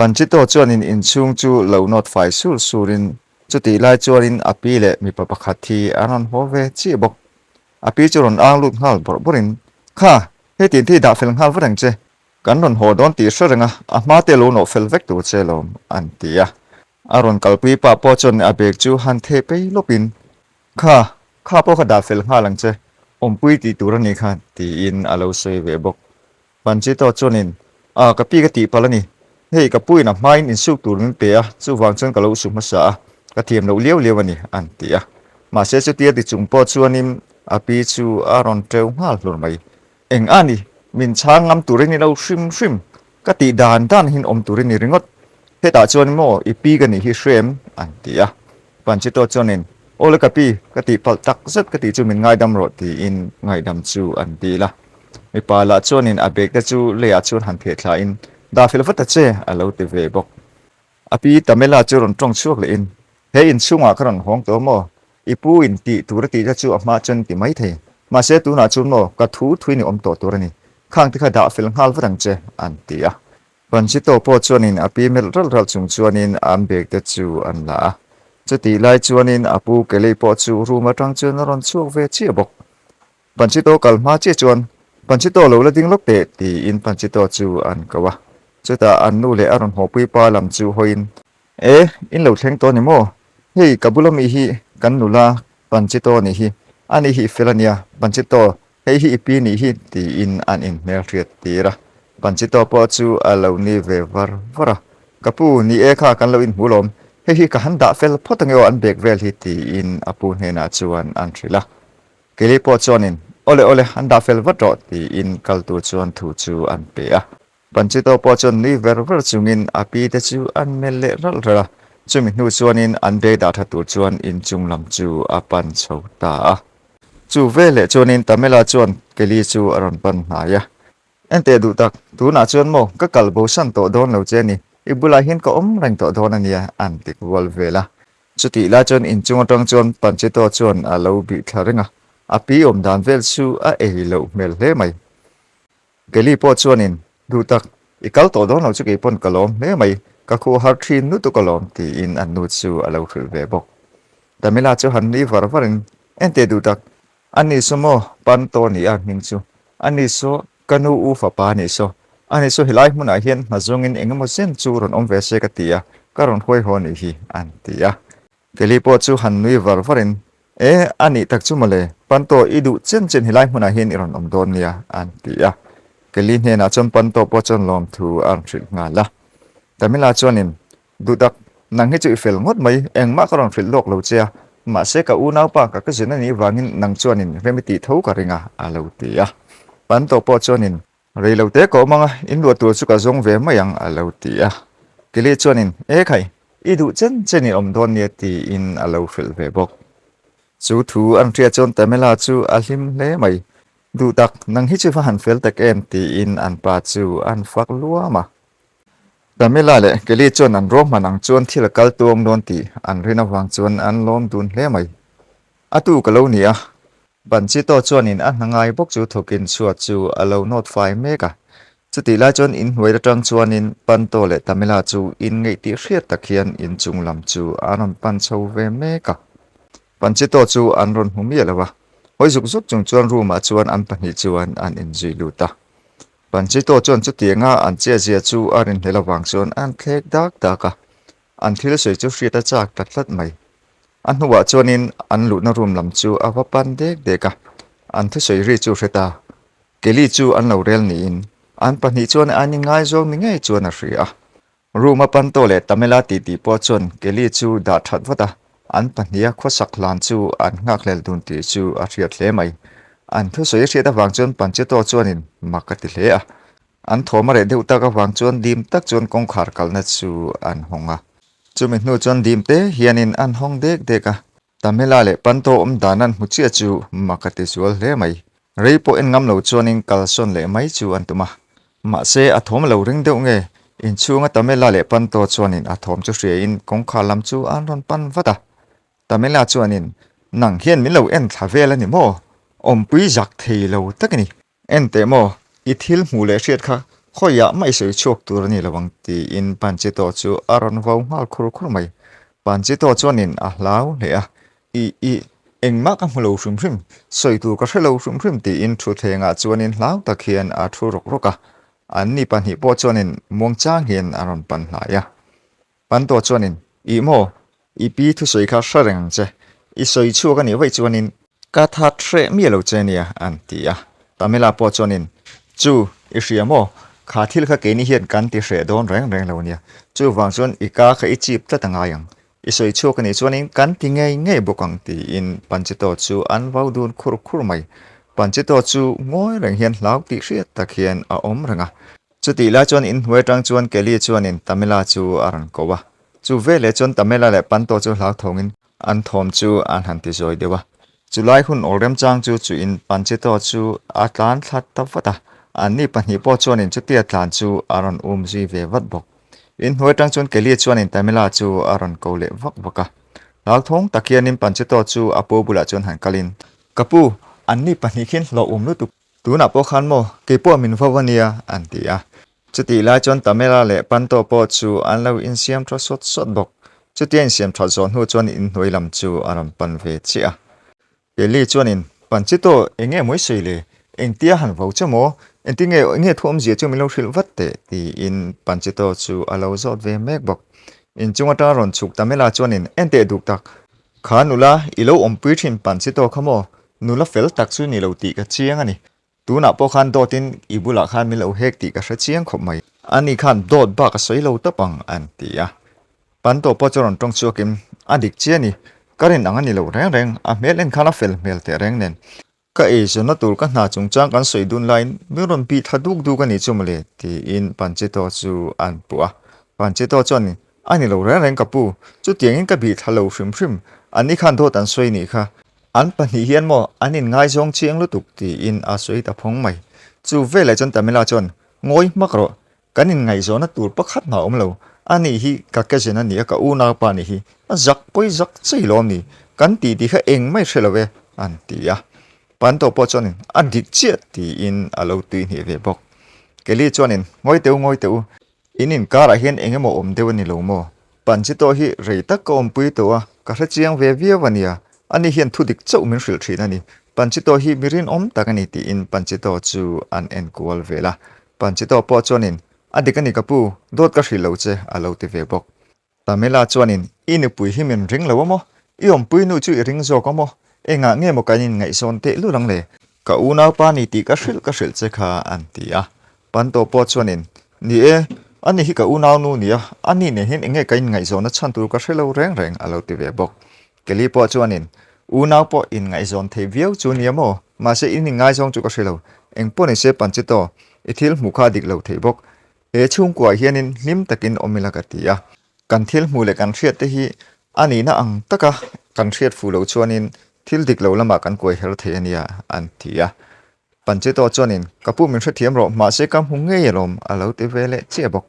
Panchito chuanin inchhung chu lo nawt fai sur surin chutih lai chuanin a pi leh mipa pakhat hi an rawn haw ve chiah bawk. A pi chu rawn ang lut nghal bawrh bawrhin, Kha, hei tin thi dah fel nghal vat ang che. Kan rawn haw dawn tih hre reng a, a hma te lo nawh fel vek tur che lawm, an ti a. A rawn kalpui pah pawh chuan a bag chu han theh pei lawpin, Kha, kha pawh kha dah fel nghal ang che, awmpui tih tur a nih kha, tiin a lo sawi ve bawk. Panchito chuanin, A, ka pi ka tih palh a ni. Hei, ka puin a hmain insuk tur min pe a, chuvang chuan ka lo su hmasa a, ka thiam loh liau liau a ni, an ti a. Mahse chutia ti chung pawh chuanin a pi chu a rawn teu nghal hlur mai. Eng a ni, min chhang ngam tur i ni lo hrim hrim. Ka tih dan dan hin awm tur i ni ringawt. Hetah chuan maw i pi ka nih hi hrem? an ti a. Panchito chuanin, Aw le ka pi, ka tih palh tak zet ka tih chu min ngaidam rawh tiin ngaihdam chu an dil a. Mipa lah chuanin a bag te chu leiah chuan han theh thlain, Dah fel vat ta che, a lo ti ve bawk. A pi Tamela chu rawn tawng chhuak lehin, He inchhungah ka rawn hawng tawh maw? I pu in tih tur a tih te chu a hma chuan ti mai thei. Mahse tunah chuan maw ka thu thuin i awm tawh tur a ni. Khang te kha dah fel nghal vat ang che, an ti a. Panchito pawh chuanin a pi melh ralh ralh chung chuanin an bag te chu an la a. Chutih lai chuanin a pu Kelly pawh chu room atang chuan a rawn chhuak ve chiah bawk. Panchito kal hma chiah chuan, Panchito lo la ding lawk teh, tiin Panchito chu an ko a. Chutah an nu leh a rawn hawpui pa lam chu hawiin, E, in lo thleng tawh a ni maw? Hei, ka bula mi hi kan nula Panchito a nih hi. Ani hi i fel a nia, Panchito, hei hi i pi nih hi, tiin an inhmelhriat tir a. Panchito pawh chu a lo ni ve var var a. Ka pu, ni e kha kan lo inhmu lawm. Hei hi ka han dah fel phawt ange aw an bag vel hi, tiin a pu hnenah chuan an hrilh a. Kelly pawh chuanin, Awle awle, an dah fel vat rawh, tiin kal tur chuan thu chu an pe a. Panchito pawh chuan nui ver ver chungin a pi te chu an melh leh ralh ralh a, chumi hnu chuanin an bag dah tha tur chuan inchung lam chu a pan chho ta a. Chu veleh chuanin Tamela chuan Kelly chu a rawn pan hnai a. Enteh duh tak, tunah chuan maw ka kal bosan tawh dawn lo che a ni, i bulah hian ka awm reng tawh dawn a nia, an ti kual vel a. Chutih lai chuan inchung atang chuan Panchito chuan a lo bih thla reng a, a pi awm dan vel chu a ei loh hmel hle mai. Kelly pawh chuanin, Duh tak, i kal tawh dawn lo chu kei pawn ka lawm hle mai, ka khuh har thin lutuk alawm, tiin an nu chu a lo hrilh ve bawk. Tamila chu han nui var varin, Enteh duh tak, a ni saw maw Panto ni a hming chu, a ni saw ka nu u fapa a nih saw, a ni saw helai hmunah hian hna zawngin eng emaw chen chu rawn awm ve se ka ti a, ka rawn huai haw nih hi, an ti a. Kelly pawh chu han nui var varin, E, a nih tak chu mawle, Panto i duh chen chen helai hmunah hian i rawn awm dawn nia, an ti a. Kelly hnenah chuan Panto pawh chuan lawmthu a rawn hrilh nghal a. Tamila chuanin, Duh tak, nang hi chu i fel ngawt mai, engmah ka rawn hrilh lawk lo che a, mahse ka unaupa ka cousin a nih vangin nang chuanin rem i tih tho ka ring a, a lo ti a. Panto pawh chuanin, Rei lo te ka awm ang a, in luah tur chu ka zawng ve mai ang, a lo ti a. Kelly chuanin, E khai, i duh chen chen i awm dawn nia tiin a lo hrilh ve bawk. Chu thu an hriat chuan Tamela chu a hlim hle mai. Duh tak, nang hi chu va han fel tak em tiin an pa chu an fak luam a. Tamela leh Kelly chuan an ruahman ang chuan thil a kal tuang dawn tih an rin avang chuan an lawm dun hle mai. A tu ka lo ni a, Panchito chuanin a hna ngai bawk chu thawkin chhuat chu a lo nawt fai mek a. Chutih lai chuan inhnuai atang chuanin Panto leh Tamila chu inngeih tih hriat tak hian inchung lam chu an rawn pan chho ve mek a. Panchito chu an rawn hmu miah lo a, hawi zuk zuk chung chuan room ah chuan an pahnih chuan an inzui lut a. Panchito chuan chutianga an chiazia chu a rinhlel avang chuan an thlek dak dak a, an thil sawi chu hriat a chak ta tlat mai. A hnuah chuanin an luhna room lam chu a va pan dek dek a, an thusawi ri chu hre ta. Kelly chu an lo rel niin an pahnih chuan an inngaizawng ni ngei chuan a hria a. Room a pan tawh leh Tamela tih tih pawh chuan Kelly chu dah that vat a, an pahniha khawsak hlan chu an nghakhlel dun tih chu a hriat hle mai. An thusawi hriat avang chuan Panchito chuanin mak a ti hle a. An thawm a reh deuh tak avang chuan dim tak chuan kawngkhar kalna chu an hawng a. Chumi hnu chuan dim te hianin an hawng dek dek a. Tamela leh Panto awm dan an hmu chiah chu mak a ti zual hle mai. Rei pawh en ngam lo chuanin kalsawn leh mai chu an tum a. Mahse a thawm lo ring deuh nge, inchhunga Tamela leh Panto chuanin a thawm chu hriain kawngkhar lam chu an rawn pan vat a. Tamela chuanin, Nang hian min lo en thla vel a ni maw? Awmpui zak thei lo tak a ni. En teh maw, i thil hmuh leh hriat kha Khawiah mah i sawi chhuak tur a ni lo ang tiin Panchito chu a rawn vau nghal khur khur mai. Panchito chuanin a hlau hle a, I, i, engmah ka hmu lo hrim hrim, sawi tur ka hre lo hrim hrim tiin thutthlengah chuanin hlau tak hian a thu rawk rawk a. Anni pahnih pawh chuanin muangchang hian a rawn pan hlai a. Panto chuanin, Ih maw, i pi thusawi kha hre reng ang che, i sawi chhuak a nih vaih chuanin ka that hreh miah lo che nia, an ti a. Tamila pawh chuanin, Chu, i hria maw, kha thil kha keini hian kan ti hreh dawn reng reng lo nia, chuvang chuan i ka kha i chip tlat a ngai ang, i sawi chhuak a nih chuanin kan ti ngei ngei bawk ang, tiin Panchito chu an vau dun khur khur mai. Panchito chu ngawi reng hian hlau tih hriat tak hian a awm reng a. Chutih lai chuan inhnuai atang chuan Kelly chuanin Tamela chu a rawn ko a. Chu veleh chuan Tamela leh Panto chu hlauthawngin an thawm chu an han ti zawi deuh a. Chulai hun awl remchang chu chuin Panchito chu a tlan thla ta vat a. Anni pahnih pawh chuanin chutia tlan chu a rawn um zui ve vat bawk. Inhnuai atang chuan Kelly chuanin Tamela chu a rawn ko leh vak vak a. Hlauthawng tak hianin Panchito chu a pu bulah chuan han kalin, Ka pu, anni pahnih khian hlauhawm lutuk Tunah pawh khan maw, kei pawh min vau a nia, an ti a. Chutih lai chuan Tamela leh Panto pawh chu an lo insiam tha sawt sawt bawk. Chutia insiam that zawh hnu chuan inhnuai lam chu a rawn pan ve chiah a. Kelly chuanin, Panchito, eng nge mawi sawi le? Engtia han vau che maw? Engti nge, eng nge thu awmzia chu min lo hrilh vat teh? tiin Panchito chu a lo zawt ve mek bawk. Inchung atanga rawn chhuk Tamela chuanin, Enteh duk tak, kha nula i lo awmpui thin Panchito kha maw? Nula fel tak chu ni lo tih ka chiang a ni. Tunah pawh khan dawtin i bulah khan min lo hek tih ka hre chiang khawp mai. Ani khan dawt bak a sawi lo tawp ang an ti a. Panto pawh chu rawn tawng chhuakin a dik chiah a ni. Ka rin ang a ni lo reng reng, a hmel en khan a fel hmel teh reng nen. Ka eizawnna tur ka hna chungchang kan sawi dun laiin min rawn bih thla duk duk a ni chu mawle tiin Panchito chu an puh a. Panchito chuan A ni lo reng reng ka pu, chutiangin ka bih thla lo hrim hrim, anni khan dawt an sawi nih kha. An pahnih hian maw an inngaizawng chiang lutuk tiin a sawi ta phawng mai. Chu veleh chuan Tamila chuan, Ngawi hmak rawh, kan inngaihzawhna tur pakhat hma awm lo, ani hi ka cousin a ni a, ka unaupa ni hi, a zak pawi zak chei lawm ni, kan tih tih kha eng mai hre lo e, an ti a. Panto pawh chuanin, A dik chiah tiin a lo tuihnih ve bawk. Kelly chuanin, Ngawi teh u, ngawi teh u, In inkarah hian eng emaw awm deuh a ni lo maw? Panchito hi rei tak ka awmpui tawh a, ka hre chiang ve viau a nia. Ani hian thu dik chauh min hrilh thin a ni. Panchito hi mi rinawm tak a ni tiin Panchito chu an en kual vel a. Panchito pawh chuanin, A dik a ni ka pu, dawt ka hrilh lo che, a lo ti ve bawk. Tamela chuanin, I nupui hi min ring lo a maw? I awmpui nu chu i ring zawk a maw? Engah nge maw kan inngaihzawn teh lul ang le? Ka unaupa ni tih ka hrilh ka hrilh che kha, an ti a. Panto pawh chuanin, Ni e, ani hi ka unaunu nia, ani nen hian enge ka inngaihzawnna chhan tur ka hre lo reng reng, a lo ti ve bawk. Kelly pawh chuanin, Unau pawh inngaihzawn thei viau chu nia maw? Mahse in inngaizawng chu ka hre lo. Engpawh nise Panchito, i thil hmuh kha a dik lo thei bawk. He chhungkuaah hianin hlim takin awm ila ka ti a, kan thil hmuh leh kan hriat te hi a nihna ang taka kan hriat fuh loh chuanin thil dik lo lamah kan kuai her thei a nia an ti a. Panchito chuanin ka pu min hrethiam rawh mahse ka hmu ngei alawm a lo ti ve leh chiah bawk.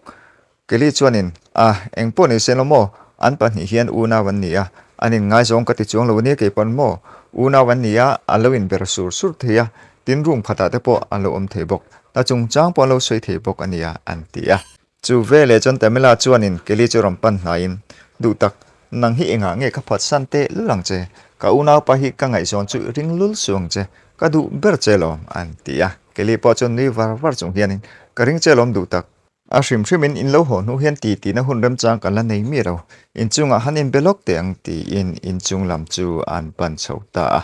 Kelly chuanin a, eng pawh ni se lo maw, an pahnih hian unau an ni a, an inngaizawng ka ti chuang lo ania kei pawn maw, unau an ni a, an lo inber sur sur thei a, tin room khatah te pawh an lo awm thei bawk. Hna chungchang pawh an lo sawi thei bawk a nia, an ti a. Chu veleh chuan Tamila chuanin Kelly chu rawn pan hnaiin, Duh tak, nang hi engah nge ka phatsan teh lul ang che? Ka unaupa hi ka ngaihzawn chu i ring lul suh ang che, ka duh ber che lawm, an ti a. Kelly pawh chuan nui var var chung hianin, Ka ring che lawm duh tak. A hrim hrimin in lo haw hnu hian ti tihna hun remchang kan la nei miah lo. Inchungah han inbe lawk teh ang, tiin inchung lam chu an pan chho ta a.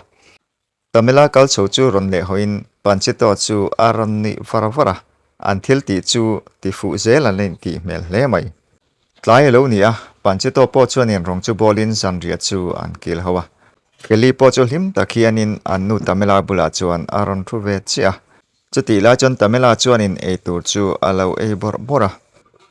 Tamila kal chho chu rawn leh hawiin Panchito chu a rawn nuih var var a, an thil tih chu ti fuh zel an la intih hmel hle mai. Tlai a lo ni a, Panchito pawh chuanin rawng chu bawlin zanriah chu an kil ho a. Kelly pawh chu hlim tak hianin an nu Tamila bulah chuan a rawn thu ve chiah a. Chutih lai chuan Tamela chuanin ei tur chu a lo ei bawrh bawrh a.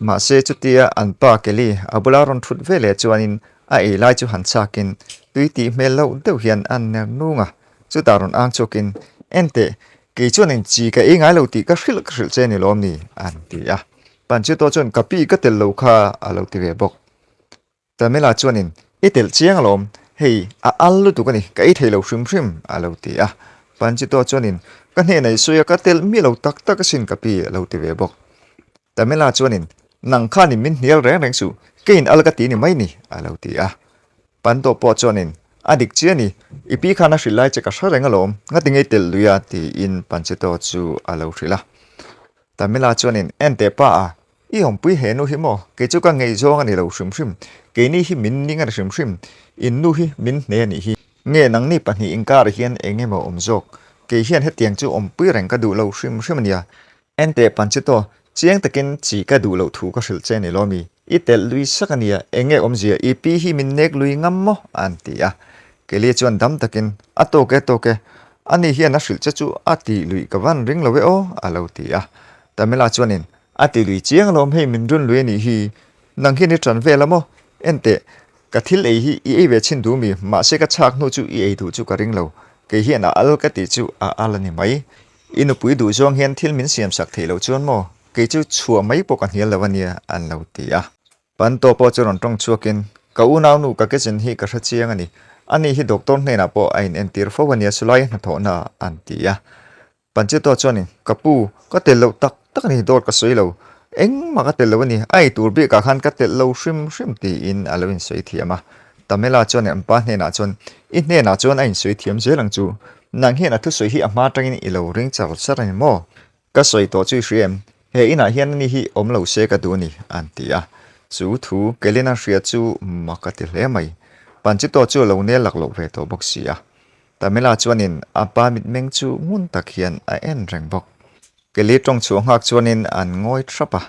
Mahse chutia an pa Kelly a bula rawn thut ve leh chuanin a ei lai chu han chhakin tui tih hmel loh deuh hian a ner nung a. Chutah rawn ang chhuakin, Enteh, kei chuanin chi ka ei ngai lo tih ka hrilh ka hrilh che a ni lawm ni? an ti a. Panchito chuan ka pi ka tel lo kha a lo ti ve bawk. Tamila chuanin, I telh chiang alawm, hei a al lutuk a ni, ka ei thei lo hrim hrim, a lo ti a. Panchito chuanin, Ka hnenah i sawi a, ka telh miah lo tak tak asin ka pi, a lo ti ve bawk. Tamela chuanin, Nang khanin min hnial reng reng suh, keiin al ka ti ni mai ni, a lo ti a. Panto pawh chuanin, A dik chiah ni, i pi khan a hrilh lai che ka hre reng alawm, ngati ngei telh lui a, tiin Panchito chu a lo hrilh a. Tamela chuanin, Enteh pa a, i awmpui he nu hi maw, kei chu ka ngei zawng a ni lo hrim hrim, keini hi min ning a ni hrim hrim, in nu hi min hne a nih hi. Nge nangni pahnih inkarah hian eng emaw awm zawk, kei hian hetiang chu awmpui reng ka duh lo hrim hrim a nia, Enteh Panchito, chiang takin chi ka duh loh thu ka hrilh che ni lawmi, i telh lui sak a nia, eng nge awmzia i pi hi min nek lui ngam maw? an ti a. Kelly chuan dam takin, A tawk e, tawk e, ani hian a hrilh che chu a tih luih ka van ring lo e aw, a lo ti a. Tamela chuanin, A ti lui chiang alawm hei min run lui a nih hi, nang hian i ṭan vel a maw? Enteh, ka thil ei hi i ei ve chhin duh mi, mahse ka chhak hnu chu i ei duh chu ka ring lo, kei hian a al ka tih chu a al a ni mai. I nupui duh zawng hian thil min siam sak theih loh chuan maw, kei chu chhuah mai pawh ka hnial lo a nia, an lo ti a. Panto pawh chu rawn tawng chhuakin, Ka unaunu ka kitchen hi ka hre chiang a ni. Ani hi doctor hnenah pawh a inentir fo a nia sulai hnathawhna an ti a. Panchito chuanin, Ka pu, ka tel loh tak tak a ni, dawt ka sawi lo. Engmah ka tel lo a ni, a eitur bikah khan ka telh lo hrim hrim tiin a lo insawi thiam a. Tamela chuan an pa hnenah chuan, I hnenah chuan a insawi thiam zel ang chu. Nang hian a thusawi hi a hma atangin i lo ring char char a ni maw? Ka sawi tawh chu i hria em? He inah hian ani hi awm lo se ka duh a ni, an ti a. Chu thu Kelina hria chu mak a ti hle mai. Panchito chu a lo nel lak loh ve tawh bawk si a. Tamela chuanin a pa mitmeng chu ngun tak hian a en reng bawk. Kelly tawng chhuah nghak chuanin an ngawi thrap a.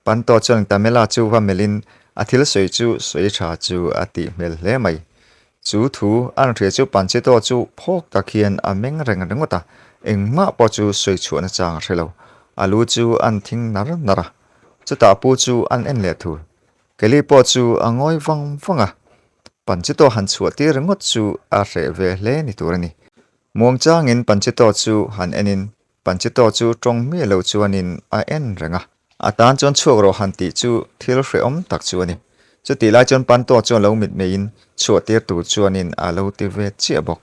Panto chuan Tamela chu va melhin a thil sawi chu sawi tha chu a tih hmel hle mai. Chu thu an hria chu Panchito chu phawk tak hian a meng reng ringawt a, engmah pawh chu sawi chhuahna chang a hre lo. A lu chu an thing nar nar a, chutah pu chu an en leh thul. Kelly pawh chu a ngawi vang vang a, Panchito han chhuah tir ringawt chu a hreh ve hle ni tur a ni. Muangchangin Panchito chu han enin Panchito chu tawng miah lo chuanin a en reng a. A tan chuan chhuak rawh han tih chu thil hrehawm tak chu a ni. Chutih lai chuan Panto chuan lo mitmeiin chhuah tir tur chuanin a lo ti ve chiah bawk.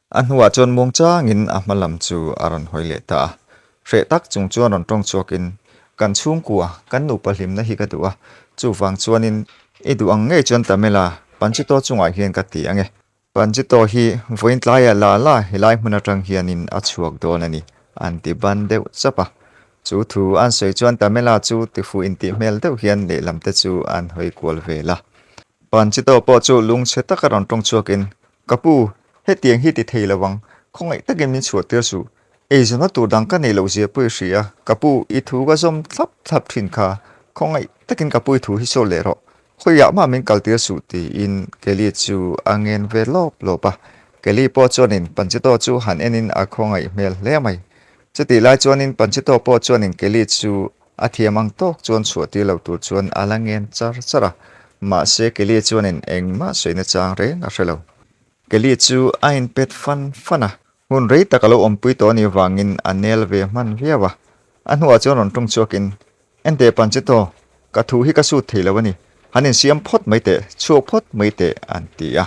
A hnuah chuan muangchangin a hma lam chu a rawn hawi leh ta a. Hreh tak chung chuan rawn tawng chhuakin, Kan chhungkua, kan nupa hlimna hi ka duh a, chuvang chuanin i duh ang ngei chuan Tamela, Panchito chungah hian ka ti ang e. Panchito hi vawiin tlaiah la la helai hmun atang hianin a chhuak dawn a ni, an ti ban deuh chap a. Chu thu an sawi chuan Tamela chu tifuh intih hmel deuh hian lehlam te chu an hawi kual vel a. Panchito pawh chu lungchhe taka rawn tawng chhuakin, Ka pu, hetiang hi ti thei lo ang, khawngaih takin min chhuah tir suh. Eizawnna tur dang ka nei loh zia pawh i hria, ka pu, i thu ka zawm thlap thlap thin kha, khawngaih takin ka pu i thu hi sawi leh rawh. Khawiah mah min kaltir suh tiin Kelly chu a ngen ve lawp lawp a. Kelly pawh chuanin Panchito chu han enin a khawngaih hmel hle mai. Chutih lai chuanin Panchito pawh chuanin Kelly chu a thiam ang tawk chuan chhuah tir lo tur chuan a la ngen char char a. Mahse Kelly chuanin engmah sawi nachang reng a hre lo. Kelly chu a inpet fan fan a. Hun rei tak a lo awmpui tawh anih vangin a nel ve hman viau a. A hnuah chuan rawn ṭawng chhuakin Enteh Panchito, ka thu hi ka sut thei lo a ni. Han insiam phawt mai teh, chhuak phawt mai teh, an ti a.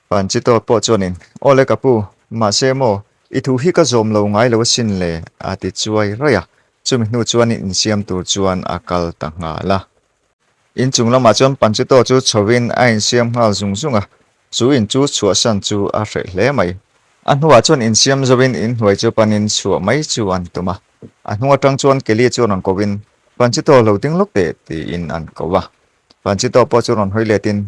Panchito pawh chuanin, Aw le ka pu, mahse maw, i thu hi ka zawm lo ngai lo asin le, a ti chuai raih a. Chumi hnu chuanin insiam tur chuan a kal ta nghal a. Inchung lamah chuan Panchito chu chhovin a insiam nghal zung zung a, chu in chu chhuahsan chu a hreh hle mai. A hnuah chuan insiam zoin inhnuai chu panin chhuah mai chu an tum a. A hnung atang chuan Kelly chu rawn kovin, Panchito lo ding lawk teh, tiin an ko a. Panchito pawh chu rawn hawi letin,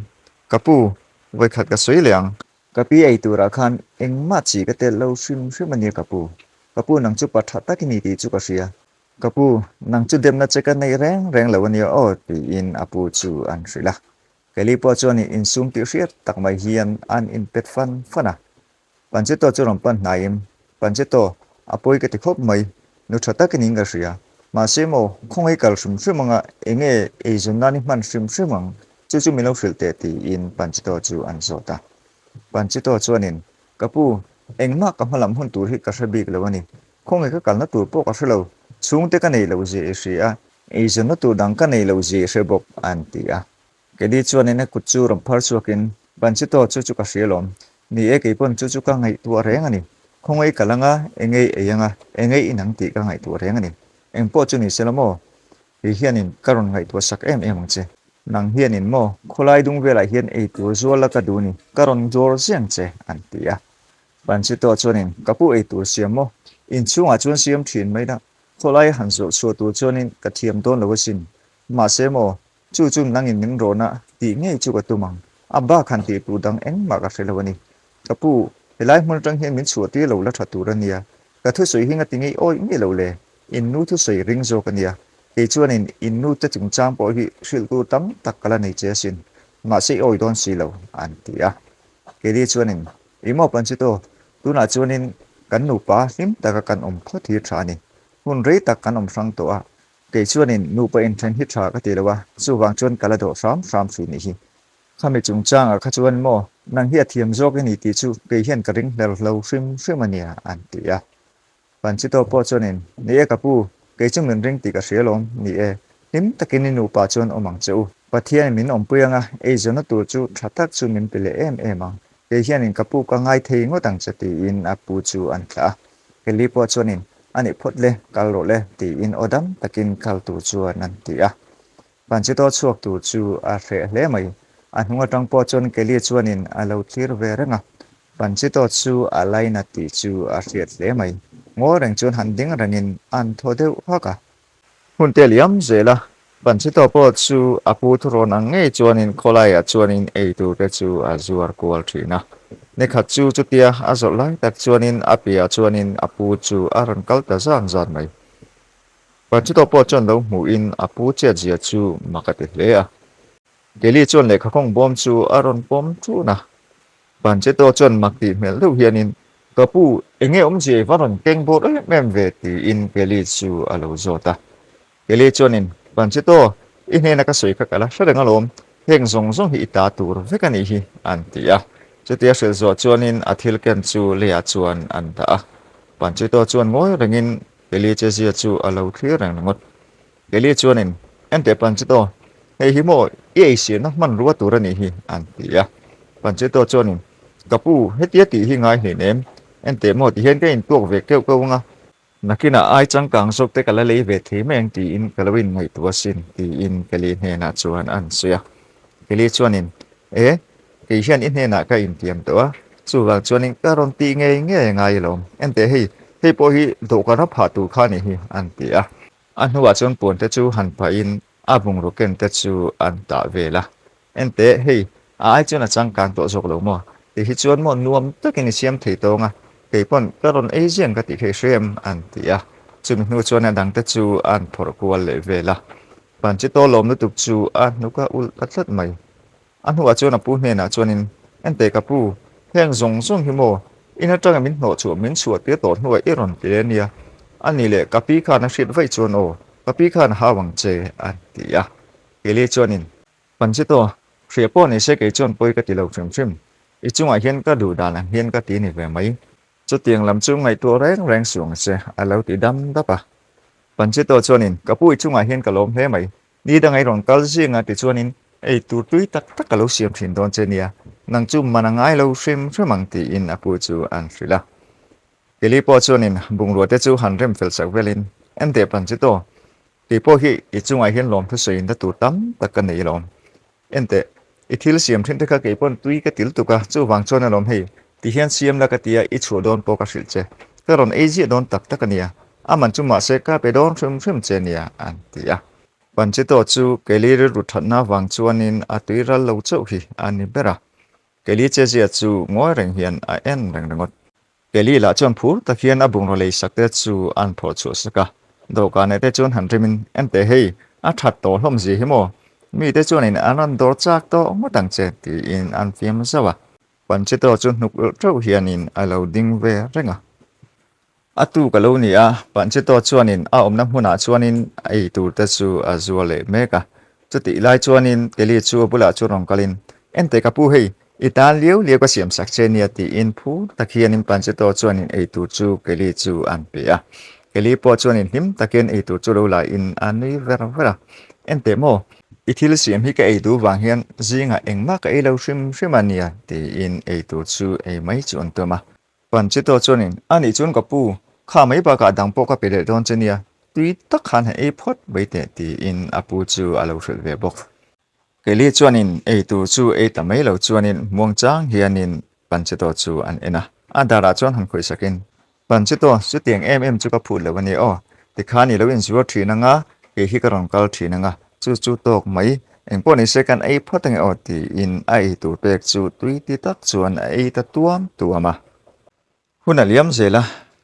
Ka pu, vawikhat ka sawi leh ang. Ka pi ei turah khan engmah chi ka telh lo hrim hrim a nia ka pu. Ka pu nang chu pa tha tak i ni tih chu ka hria. Ka pu, nang chu demna che ka neih reng reng lo a nia aw, tiin a pu chu an hrilh a. Kelly pawh chuan insum tih hriat tak mai hian an inpet fan fan a. Panchito chu rawn pan hnaiin, Panchito, a pawi ka ti khawp mai, nu tha takin in ka hria. Mahse maw, khawngaih kal hrim hrim anga enge eizawn nan i hman hrim hrim ang, chu chu min lo hrilh teh tiin Panchito chu an zawt a. Panchito chuanin, Ka pu, engmah ka hmalam hun tur hi ka hre bik lo a ni. Khawngaih ka kalna tur pawh ka hre lo, chhungte ka nei lo zia i hria a, eizawnna tur dang ka nei lo zia i hre bawk, an ti a. Kelly chuanin a kut chu rawn phar chhuakin, Panchito, chu chu ka hria lawm. Ni e, keipawn chu chu ka ngaihtuah reng a ni. Khawngaih kal anga, engei ei anga, engei inang tih ka ngaihtuah reng a ni. Engpawh chu ni se la maw? Kei hianin ka rawn ngaihtuah sak em em ang che. Nang hianin maw khawlai dung velah hian ei tur zual la ka duh ni, ka rawn dawr ziang che, an ti a. Panchito chuanin, Ka pu ei tur siam maw? Inchhungah chuan siam thin mai la, khawlai han zawrh chhuah tur chuanin ka thiam dawn lo asin. Mahse maw, chu chu nangin min rawn a tih ngei chu ka tum ang. A bak han tih tur dang engmah ka hre lo a ni. Ka pu, helai hmun atang hian min chhuah tir lo la tha tur a nia. Ka thusawi hi ngati ngei awih miah lo le. In nu thusawi ring zawk a nia. Kei chuanin in nu te chungchang pawh hi hrilh tur tam tak ka la nei che asin. Mahse i awih dawn si lo, an ti a. Kelly chuanin, I maw Panchito, tunah chuanin kan nupa hlim taka kan awm phawt hi tha a ni. Hun rei tak kan awm hrang tawh a, kei chuanin nupa inthen hi tha ka ti lo a, chuvang chuan ka la dawh hram hram thin nih hi. Khami chungchangah kha chuan maw, nang hi a thiam zawk i ni tih chu kei hian ka ring hler hlo hrim hrim a nia, an ti a. Panchito pawh chuanin, Ni e ka pu, kei chu min ring tih ka hria lawm, ni e, hlim takin i nupa chuan awm ang che u. Pathianin min awmpui anga eizawnna tur chu tha tak chu min pe leh em em ang, kei hianin ka pu ka ngai thei ngawt ang che tiin a pu chu an thlah a. Kelly pawh chuanin, A nih phawt le, kal rawh le tiin aw dam takin kal tur chuan an ti a. Panchito chhuak tur chu a hreh hle mai. A hnung atang pawh chuan Kelly chuanin a lo thlir ve reng a. Panchito chu a laina tih chu a hriat hle mai. Ngawi reng chuan han ding rengin an thaw deuh hak a. Hun te liam zel a, Panchito pawh chu a pu thurawn ang ngei chuanin khawlaiah chuanin ei tur te chu a zuar kual thin a. Nikhat chu chutia a zawrh lai tak chuanin a piah chuanin a pu chu a rawn kal ta zan zan mai. Panchito pawh chuan lo hmuhin a pu chiat zia chu mak a ti hle a. Kelly chuan lehkhakhawng bawm chu a rawn pawm ṭun a. Panchito chuan mak tih hmel deuh hianin, Ka pu, eng nge awmzia i va rawn keng bawr em em ve? tiin Kelly chu a lo zawt a. Kelly chuanin, Panchito, i hnena ka sawi kha ka la hre reng alawm, heng zawng zawng hi i ta tur vek a nih hi, an ti a. Chutia hrilh zawh chuanin a thil ken chu leiah chuan an dah a. Panchito chuan ngawi rengin Kelly chezia chu a lo thlir reng ringawt. Kelly chuanin, Enteh Panchito, hei hi maw i eisiamna hmanrua tur a nih hi, an ti a. Panchito chuanin, Ka pu, hetia tih hi ngai hlein em? Enteh maw tihian ka intuak ve keuh keuh ang a, nakinah ai changkang zawk te ka la lei ve thei mai ang tiin ka lo inngaihtuah asin, tiin Kelly hnenah chuan an sawi a. Kelly chuanin, E, kei hian i hnenah ka intiam tawh a, chuvang chuanin ka rawn tih ngei ngei a ngai alawm. Enteh hei, hei pawh hi dawhkan a phah tur kha a nih hi, an ti a. A hnuah chuan puan te chu han phahin a bungraw ken te chu an tah vel a. Enteh hei, a ai chuan a changkang tawh zawk lo maw? Ti hi chuan maw nuam takin i siam thei tawng a, kei pawn ka rawn ei ziang ka tih kha i hre em? an ti a. Chumi hnu chuan a dangte chu an phawrh kual leh vel a. Panchito lawm lutuk chu a hnuk a ulh ta tlat mai. A hnuah chuan a pu hnenah chuanin, Enteh ka pu, heng zawng zawng hi maw in atanga min hnawh chhuah min chhuah tir tawh hnuah i rawn ti a nia. A ni leh ka pi khan a hriat vaih chuan aw, ka pi khan a hau ang che, a ti a. Kelly chuanin, Panchito, hria pawh ni se kei chuan pawi ka ti lo hrim hrim. I chungah hian ka duh dan ang hian ka ti ni ve mai. Chutiang lam chu ngaihtuah reng reng suh ang che, a lo ti dam dap a. Panchito chuanin, Ka pu i chungah hian ka lawm hle mai. Ni dang ei rawn kal zing a tichuanin ei tur tui tak tak ka lo siam thin dawn che nia, nang chu man a ngai lo hrim hrim ang tiin a pu chu an hrilh a. Kelly pawh chuanin bungrua te chu han rem fel sak velin, Enteh Panchito, kei pawh hi i chungah hian lawmthu sawiin na tur tam tak ka nei alawm. Enteh, i thil siam thin te kha kei pawn tui ka til tuk a, chuvang chuan alawm hei, ti hian siam la ka tia i chhuah dawn pawh ka hrilh che. Ka rawn ei ziah dawn tak tak a nia, a man chu mahse ka pe dawn hrim hrim che nia, an ti a. Panchito chu Kelly rilru thatna vang chuanin a tui ral lo chauh hi a ni ber a. Kelly chezia chu ngawi reng hian a en reng ringawt. Kelly lah chuan phur tak hian a bungraw lei sak te chu an phawrh chhuah sak a. Dawhkanah te chuan han rimin, Enteh hei, a that tawh hlawm zia hi maw? Mite chuanin an rawn dawr chak tawh ngawt ang che, tiin an fiam zauh a. Panchito chu hnuk ulh teuh hianin a lo ding ve reng a. A tu ka lo ni a, Panchito chuanin a awmna hmunah chuanin a ei tur te chu a zual leh mek a. Chutih lai chuanin Kelly chu a bulah chuan rawn kalin, Enteh ka pu hei, i tan liau liau ka siam sak che nia tiin phur tak hianin Panchito chuanin ei tur chu Kelly chu an pe a. Kelly pawh chuanin hlim takin ei tur chu lo la in a nui ver ver a. Enteh maw, i thil siam hi ka ei duh vang hian zingah engmah ka ei lo hrim hrim a nia tiin ei tur chu ei mai chu an tum a. Panchito chuanin, A nih chuan ka pu, kha mai bakah dang pawh ka pe leh dawn che nia. tui tak khan han ei phawt mai teh tiin a pu chu a lo hrilh ve bawk. Kelly chuanin ei tur chu ei ta mai lo chuanin muangchang hianin Panchito chu an en a, a darah chuan han khawih sakin, Panchito, chutiang em em chu ka phut lo a ni aw, tikhan i lo inzuar thin anga, kei hi ka rawn kal thin anga, chu chu tawk mai, engpawh nise kan ei phawt ange aw tiin a ei tur pek chu tui ti tak chuan a ei ta tuam tuam a. Hun a liam zel a,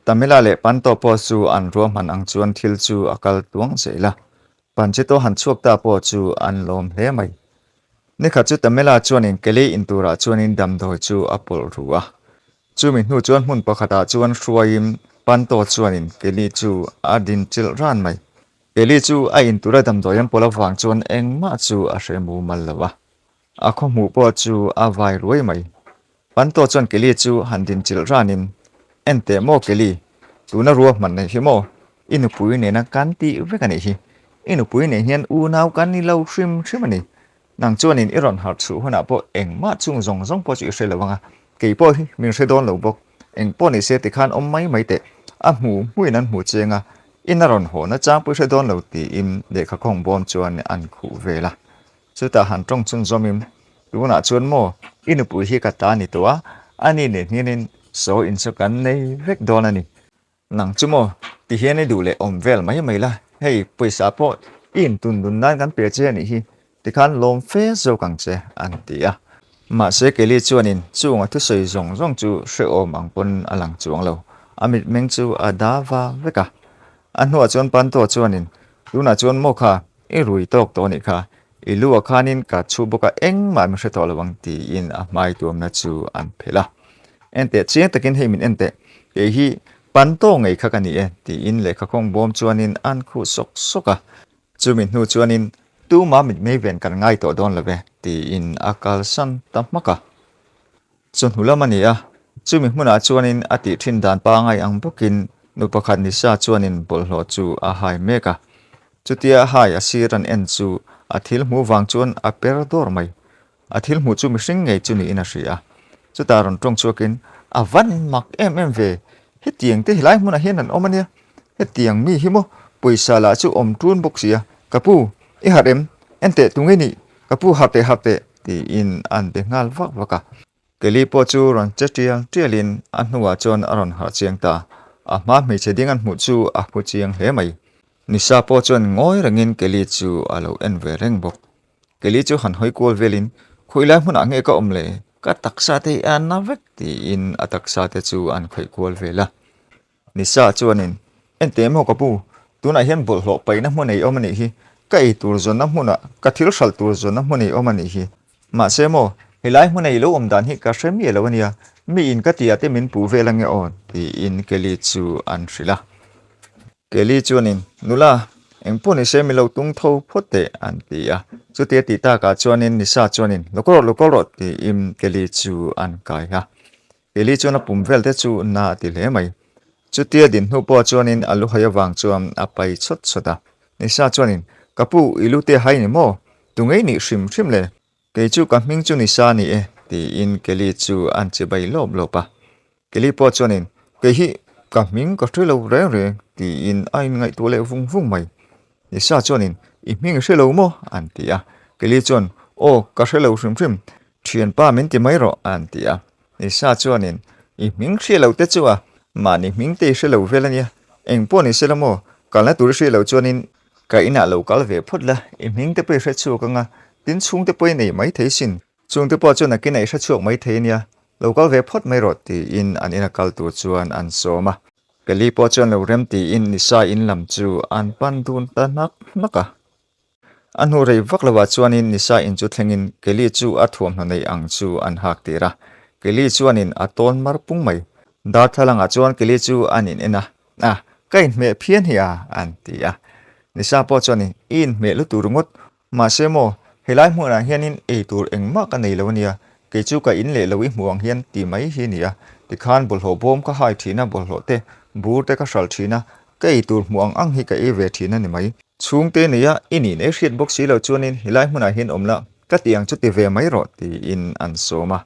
Tamila leh Panto pawh chu an ruahman ang chuan thil chu a kal tuang zel a. Panchito han chhuak ta pawh chu an lawm hle mai. Nikhat chu Tamila chuanin Kelly in turah chuanin damdawi chu a pawlh ru a. Chumi hnu chuan hmun pakhatah chuan hruaiin Panto chuanin Kelly chu a din chilh ran mai. Kelly chu a in tura damdawi an pawlh avang chuan engmah chu a hre mumal lo a. A khaw hmuh pawh chu a vai ruai mai. Panto chuan Kelly chu han din chilh ranin, En teh maw Kelly, tuna ruahman nei hi maw? I nupui nena kan tih vek a nih hi. I nupui nen hian unau kan ni lo hrim hrim a ni. Nang chuanin i rawn harh chhuh hunah pawh engmah chung zawng zawng pawh chu i hre lo ang a, kei pawh hi min hre dawn lo bawk. Eng pawh ni se tikhan awm mai mai teh. A hmu hmuin an hmu cheng a, in a rawn haw na chang pawh i hre dawn lo tiin lehkha khawng bawm chuan an khuh vel a. Chutah han tawng chhun zawmin, Tunah chuan maw, i nupui hi ka ta ni tawh a, ani nen hianin saw in chu kan nei vek dawn a ni. Nang chu maw, ti hian i duh leh awm vel mai mai la, hei pawisa pawh i intun dun nan kan pe che a nih hi, tikhan lawm fe zawk ang che, an ti a. Mahse Kelly chuanin chunga thusawi zawng zawng chu hrehawm ang pawn a lang chuang lo, a mitmeng chu a da va vek a. A hnuah chuan Panto chuanin, Tunah chuan maw kha, I rui tawk tawh anih kha, i lu ah khanin ka chhu bawk a engmah min hre tawh lo ang tiin a hmai tuamna chu an phelh a. Enteh chiang takin hei min enteh, kei hi Panto ngei kha ka ni e tiin lehkha khawng bawm chuanin an khuh sawk sawk a. Chumi hnu chuanin tuma mitmei ven kan ngai tawh dawn lo ve tiin a kalsan ta hmak a. Chawhnu lam a ni a, chumi hmunah chuanin a tih thin dan pangai ang bawkin nu pakhat Nisa chuanin bawlhhlawh chu a hai mek a. Chutia a hai a sir an en chu a thil hmuh vang chuan a per dawr mai. A thil hmuh chu mihring ngei chu niin a hria a. Chutah rawn tawng chhuakin, A van mak em em ve, hetiang te helai hmunah hian an awm a nia, hetiang mi hi maw pawisa lah chu awm ṭun bawk si a, ka pu, i harh em? Enteh tunge nih? Ka pu harh teh harh teh tiin an be nghal vak vak a. Kelly pawh chu rawn che tial tialin a hnuah chuan a rawn harh chiang ta. A hma hmeichhe ding an hmuh chu a hmu chiang hle mai. Nisa pawh chuan ngawi rengin Kelly chu a lo en ve reng bawk. Kelly chu han hawi kual velin, Khawi lai hmunah nge ka awm le? Ka taksa te hi a na vek tiin a taksa te chu an khawih kual vel a. Nisa chuanin, Enteh maw ka pu, tunah hian bawlhhlawh paihna hmun ei awm a nih hi, ka ei tur zawnna hmunah ka thil hralh tur zawnna hmun ei awm a nih hi. Mahse maw, helai hmun ei lo awm dan hi ka hre miah lo a nia, mi in ka tihah te min puh vel ange aw, tiin Kelly chu an hrilh a. Kelly chuanin, Nula, engpawh nise min lo tung tho phawt teh, an ti a. Chutia tih takah chuanin Nisa chuanin, Lo kal rawh, lo kal rawh, tiin Kelly chu an kai a. Eli chuan a pum vel te chu na a ti hle mai. Chutia din hnu pawh chuanin a lu hai avang chuan a pai chawt chawt a. Nisa chuanin, Ka pu, i lu te hai ni maw? Tu ngei nih hrim hrim le? Kei chu ka hming chu Nisa ni e, tiin Kelly chu an che bai lawp lawp a. Kelly pawh chuanin, Kei hi ka hming ka hre lo reng reng, tiin a inngaihtuah leh vung vung mai. Nisa chuanin, I hming i hre lo maw? an ti a. Kelly chuan, Aw, ka hre lo hrim hrim. Thianpa min ti mai rawh, an ti a. Nisa chuanin, I hming hria lo te chu a, mahni hming te i hre lo vel a nia. Eng pawh ni se la maw, kalna tur i hria lo chuanin ka inah lo kal ve phawt la, i hming te pawh i hre chhuak ang a, tin chhungte pawh i nei mai thei sin. Chungte pawh chuan nakinah i hre chhuak mai thei a nia, lo kal ve phawt mai rawh, tiin an ina kal tur chuan an sawm a. Kelly pawh chuan lo rem tiin Nisa in lam chu an pan dun ta hnak hnak a. A hnu rei vak lovah chuanin Nisa in chu thlengin Kelly chu a thuamhnaw neih ang chu an hak tir a. Kelly chuanin a tawn mar pung mai. Darthlalangah chuan Kelly chu an in en a, A, ka inhmeh phian hi a, an ti a. Nisa pawh chuanin, I inhmeh lutuk ringawt, Mahse maw, helai hmunah hianin ei tur engmah ka nei lo ania, kei chu ka in leh lo i hmuh ang hian ti mai hi nia, tikhan bawlhhlawh bawm ka hai thin a, bawlhhlawh te, bur te ka hralh thin a, ka ei tur hmuh ang ang hi ka ei ve thin a ni mai. Chhungte nia i nih nei hriat bawk si lo chuanin helai hmunah hian awm la, ka ti ang chu ti ve mai rawh tiin an sawm a.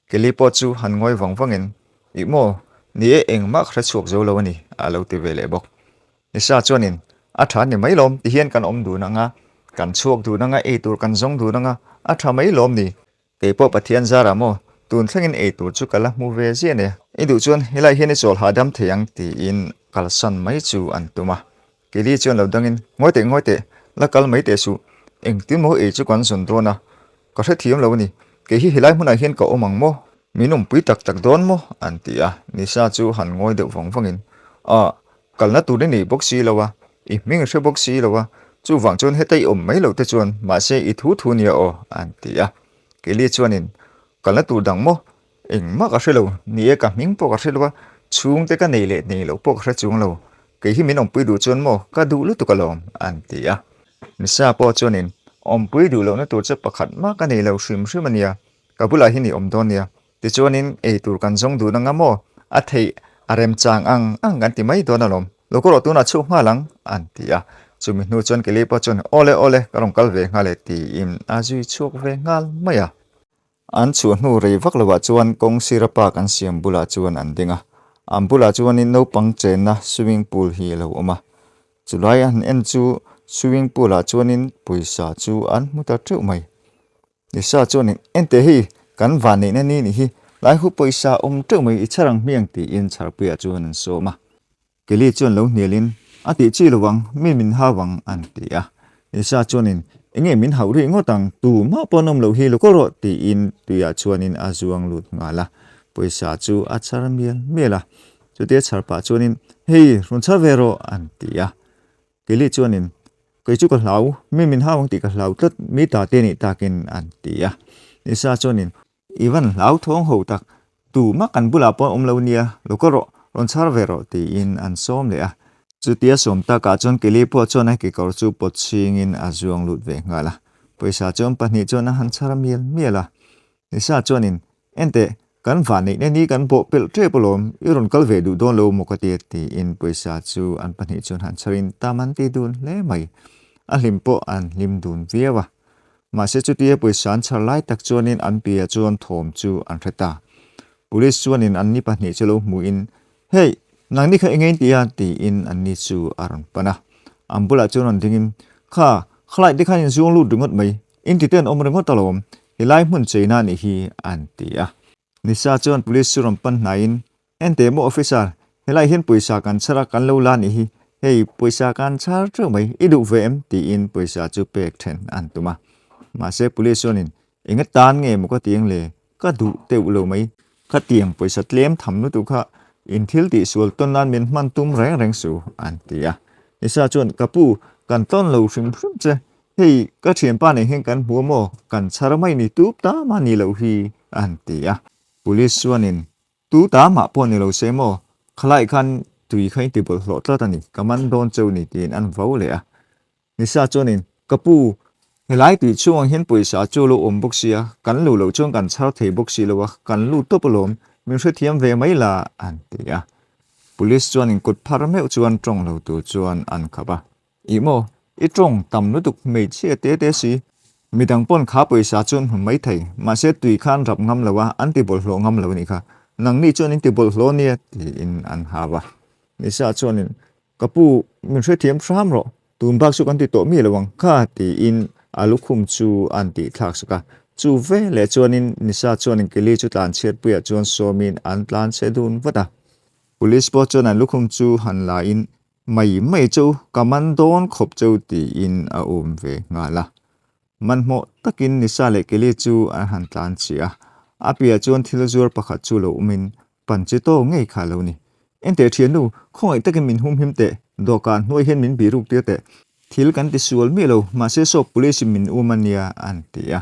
Kelly pawh chu han ngawi vang vangin, Ih maw, ni e engmah ka hre chhuak zo lo a ni, a lo ti ve leh bawk. Nisa chuanin, A tha ni mai lawm, tihian kan awm dun ang a, kan chhuak dun ang a, ei tur kan zawng dun ang a, a tha mai lawm ni. Kei pawh Pathian zarah maw, tun thlengin ei tur chu ka la hmu ve ziah nia. I duh chuan helai hian i chawl hahdam thei ang tiin kalsan mai chu an tum a. Kelly chuan lo dangin, Ngawi teh, ngawi teh, la kal mai teh suh. Engtin maw ei chu kan zawn dawn a, ka hrethiam lo a ni. Kei hi helai hmunah hian ka awm ang maw? Min awmpui tak tak dawn maw? an ti a. Nisa chu han ngawi deuh vang vangin, Ah, kalna tur i nei bawk si lo a, i hming i hre bawk si lo a, chuvang chuan heta i awm mai loh te chuan mahse i thu thu nia aw, an ti a. Kelly chuanin, Kalna tur dang maw? Engmah ka hre lo, ni e ka hming pawh ka hre lo a, chhungte ka nei leh nei loh pawh ka hre chung lo, kei hi min awmpui duh chuan maw ka duh lutuk alawm, an ti a. Misa pawh chuanin, Awmpui duh lohna tur che pakhat mah ka nei lo hrim hrim a nia, ka bulah hian i awm dawn nia, tichuanin ei tur kan zawng dun anga maw, a theih a remchang ang ang kan ti mai dawn alawm, lo ka rawh tunah chhuak nghal ang, an ti a. Chumi hnu chuan Kelly pawh chuan, Awle awle, ka rawn kal ve nghal e, tiin a zui chhuak ve nghal mai a. An chhuah hnu rei vak lovah chuan kawng sira park an siam bulah chuan an ding a, an bulah chuanin naupang chenna swimming pool hi a lo awm a. Chulai an en chu swimming pool ah chuanin pawisa chu an hmu ta teuh mai. Lisa chuanin, Enteh hei, kan vanneihna ni nih hi, lai hu pawisa awm teuh mai i chhar ang hmiang tiin chharpuiah chuan an sawm a. Kelly chuan lo hnialin, A tih chi lo ang, mi min hau ang, an ti a. Lisa chuanin, Enge min hauh rih ngawt ang, tu mah pawh an awm loh hi lo kaw rawh, tiin tuiah chuanin a zuang lut nghal a. Pawisa chu a chhar mial mial a. Chutia chhar pah chuanin, Hei, rawn chhar ve rawh, an ti a. Kelly chuanin, Kei chu ka hlau, mi min hau ang tih ka hlau tlat, mi ta te nih takin, an ti a. Lisa chuanin, I van hlau thawng ho tak, tu mah kan bulah pawh awm lo nia, lo ka rawh, rawn chhar ve rawh tiin an sawm leh a. Chutia sawm takah chuan Kelly pawh chuan a kekawr chu pawt chhingin a zuang lut ve nghal a. Pawisa chuan pahnih chuan a han chhar mial mial a. Lisa chuanin, Enteh, kan vanneihna ni kan bawh pelh tep alawm, i rawn kal ve duh dawn lo maw ka ti tiin pawisa chu an pahnih chuan han chharin tam an ti dun hle mai. A hlim pawh an hlim dun viau a. Mahse chutia pawisa an chhar lai tak chuanin an piah chuan thawm chu an hre ta. Police chuanin anni pahnih chu lo hmuhin, Hey, nangni kha eng eng ti a? tiin anni chu a rawn pan a. An bulah chuan rawn dingin, Kha, khalai te khan in zuang lut ringawt mai, in ti te an awm ringawt alawm, helai hmun cheina anih hi, an ti a. Nisa chuan police chu rawn pan hnaiin, Enteh maw officer, helai hian pawisa kan chhar a, kan lo la nih hi, hei pawisa kan chhar teuh mai, i duh ve em? tiin pawisa chu pek then an tum a. Mahse police chuanin, Eng atan nge maw ka ti ang le, ka duh teuh lo mai, khatiang pawisa tlem tham lutuk kha in thil tih sual tawn nan min hman tum reng reng su, an ti a. Nisa chuan, Ka pu, kan tawn lo hrim hrim che, hei ka thianpa nen hian kan hmu a maw, kan chhar mai ni tup ta mah ni loh hi, an ti a. Police chuanin, Tu ta mah pawh ni lo se maw, khalai khan tui kha in ti bawlhhlawh tlat a ni, ka man dawn cheu ni tiin an vo leh a. Nisa chuanin, Ka pu, helai tui chhungah hian pawisa chu a lo awm bawk sia, kan luh loh chuan kan chhar thei bawk si lo a, kan lut tawp alawm, min hrethiam ve mai la, an ti a. Police chuanin kut phar meuh chuan tawng lo tur chuan an khap a. Ih maw, i tawng tam lutuk hmeichhia te te si. Midang pawn kha pawisa chu an hmu mai thei, mahse tui kha an rap ngam lo a, an ti bawlhhlawh ngam lo a nih kha. Nangni chuan in ti bawlhhlawh nia tiin an hau a. Nisa chuanin, Ka pu, min hrethiam hram rawh, tun bak chu kan ti tawh mi lo ang kha tiin a lukhum chu an tih thlak sak a. Chu veleh chuanin Nisa chuanin Kelly chu tlanchhiatpuiah chuan sawmin an tlanchhe dun vat a. Police pawh chuan an lukhum chu han la in Mai mai chu ka man dawn khawp cheu tiin a um ve nghal a. Manhmawh takin Nisa leh Kelly chu an han tlan chih a, a piah chuan thil zuar pakhat chu lo awmin Panchito ngei kha a lo ni. Enteh thiannu, khawngaih takin min humhim teh, dawhkan hnuai hian min biruk tir teh. Thil kan ti sual miah lo, mahse saw police in min um a nia an ti a.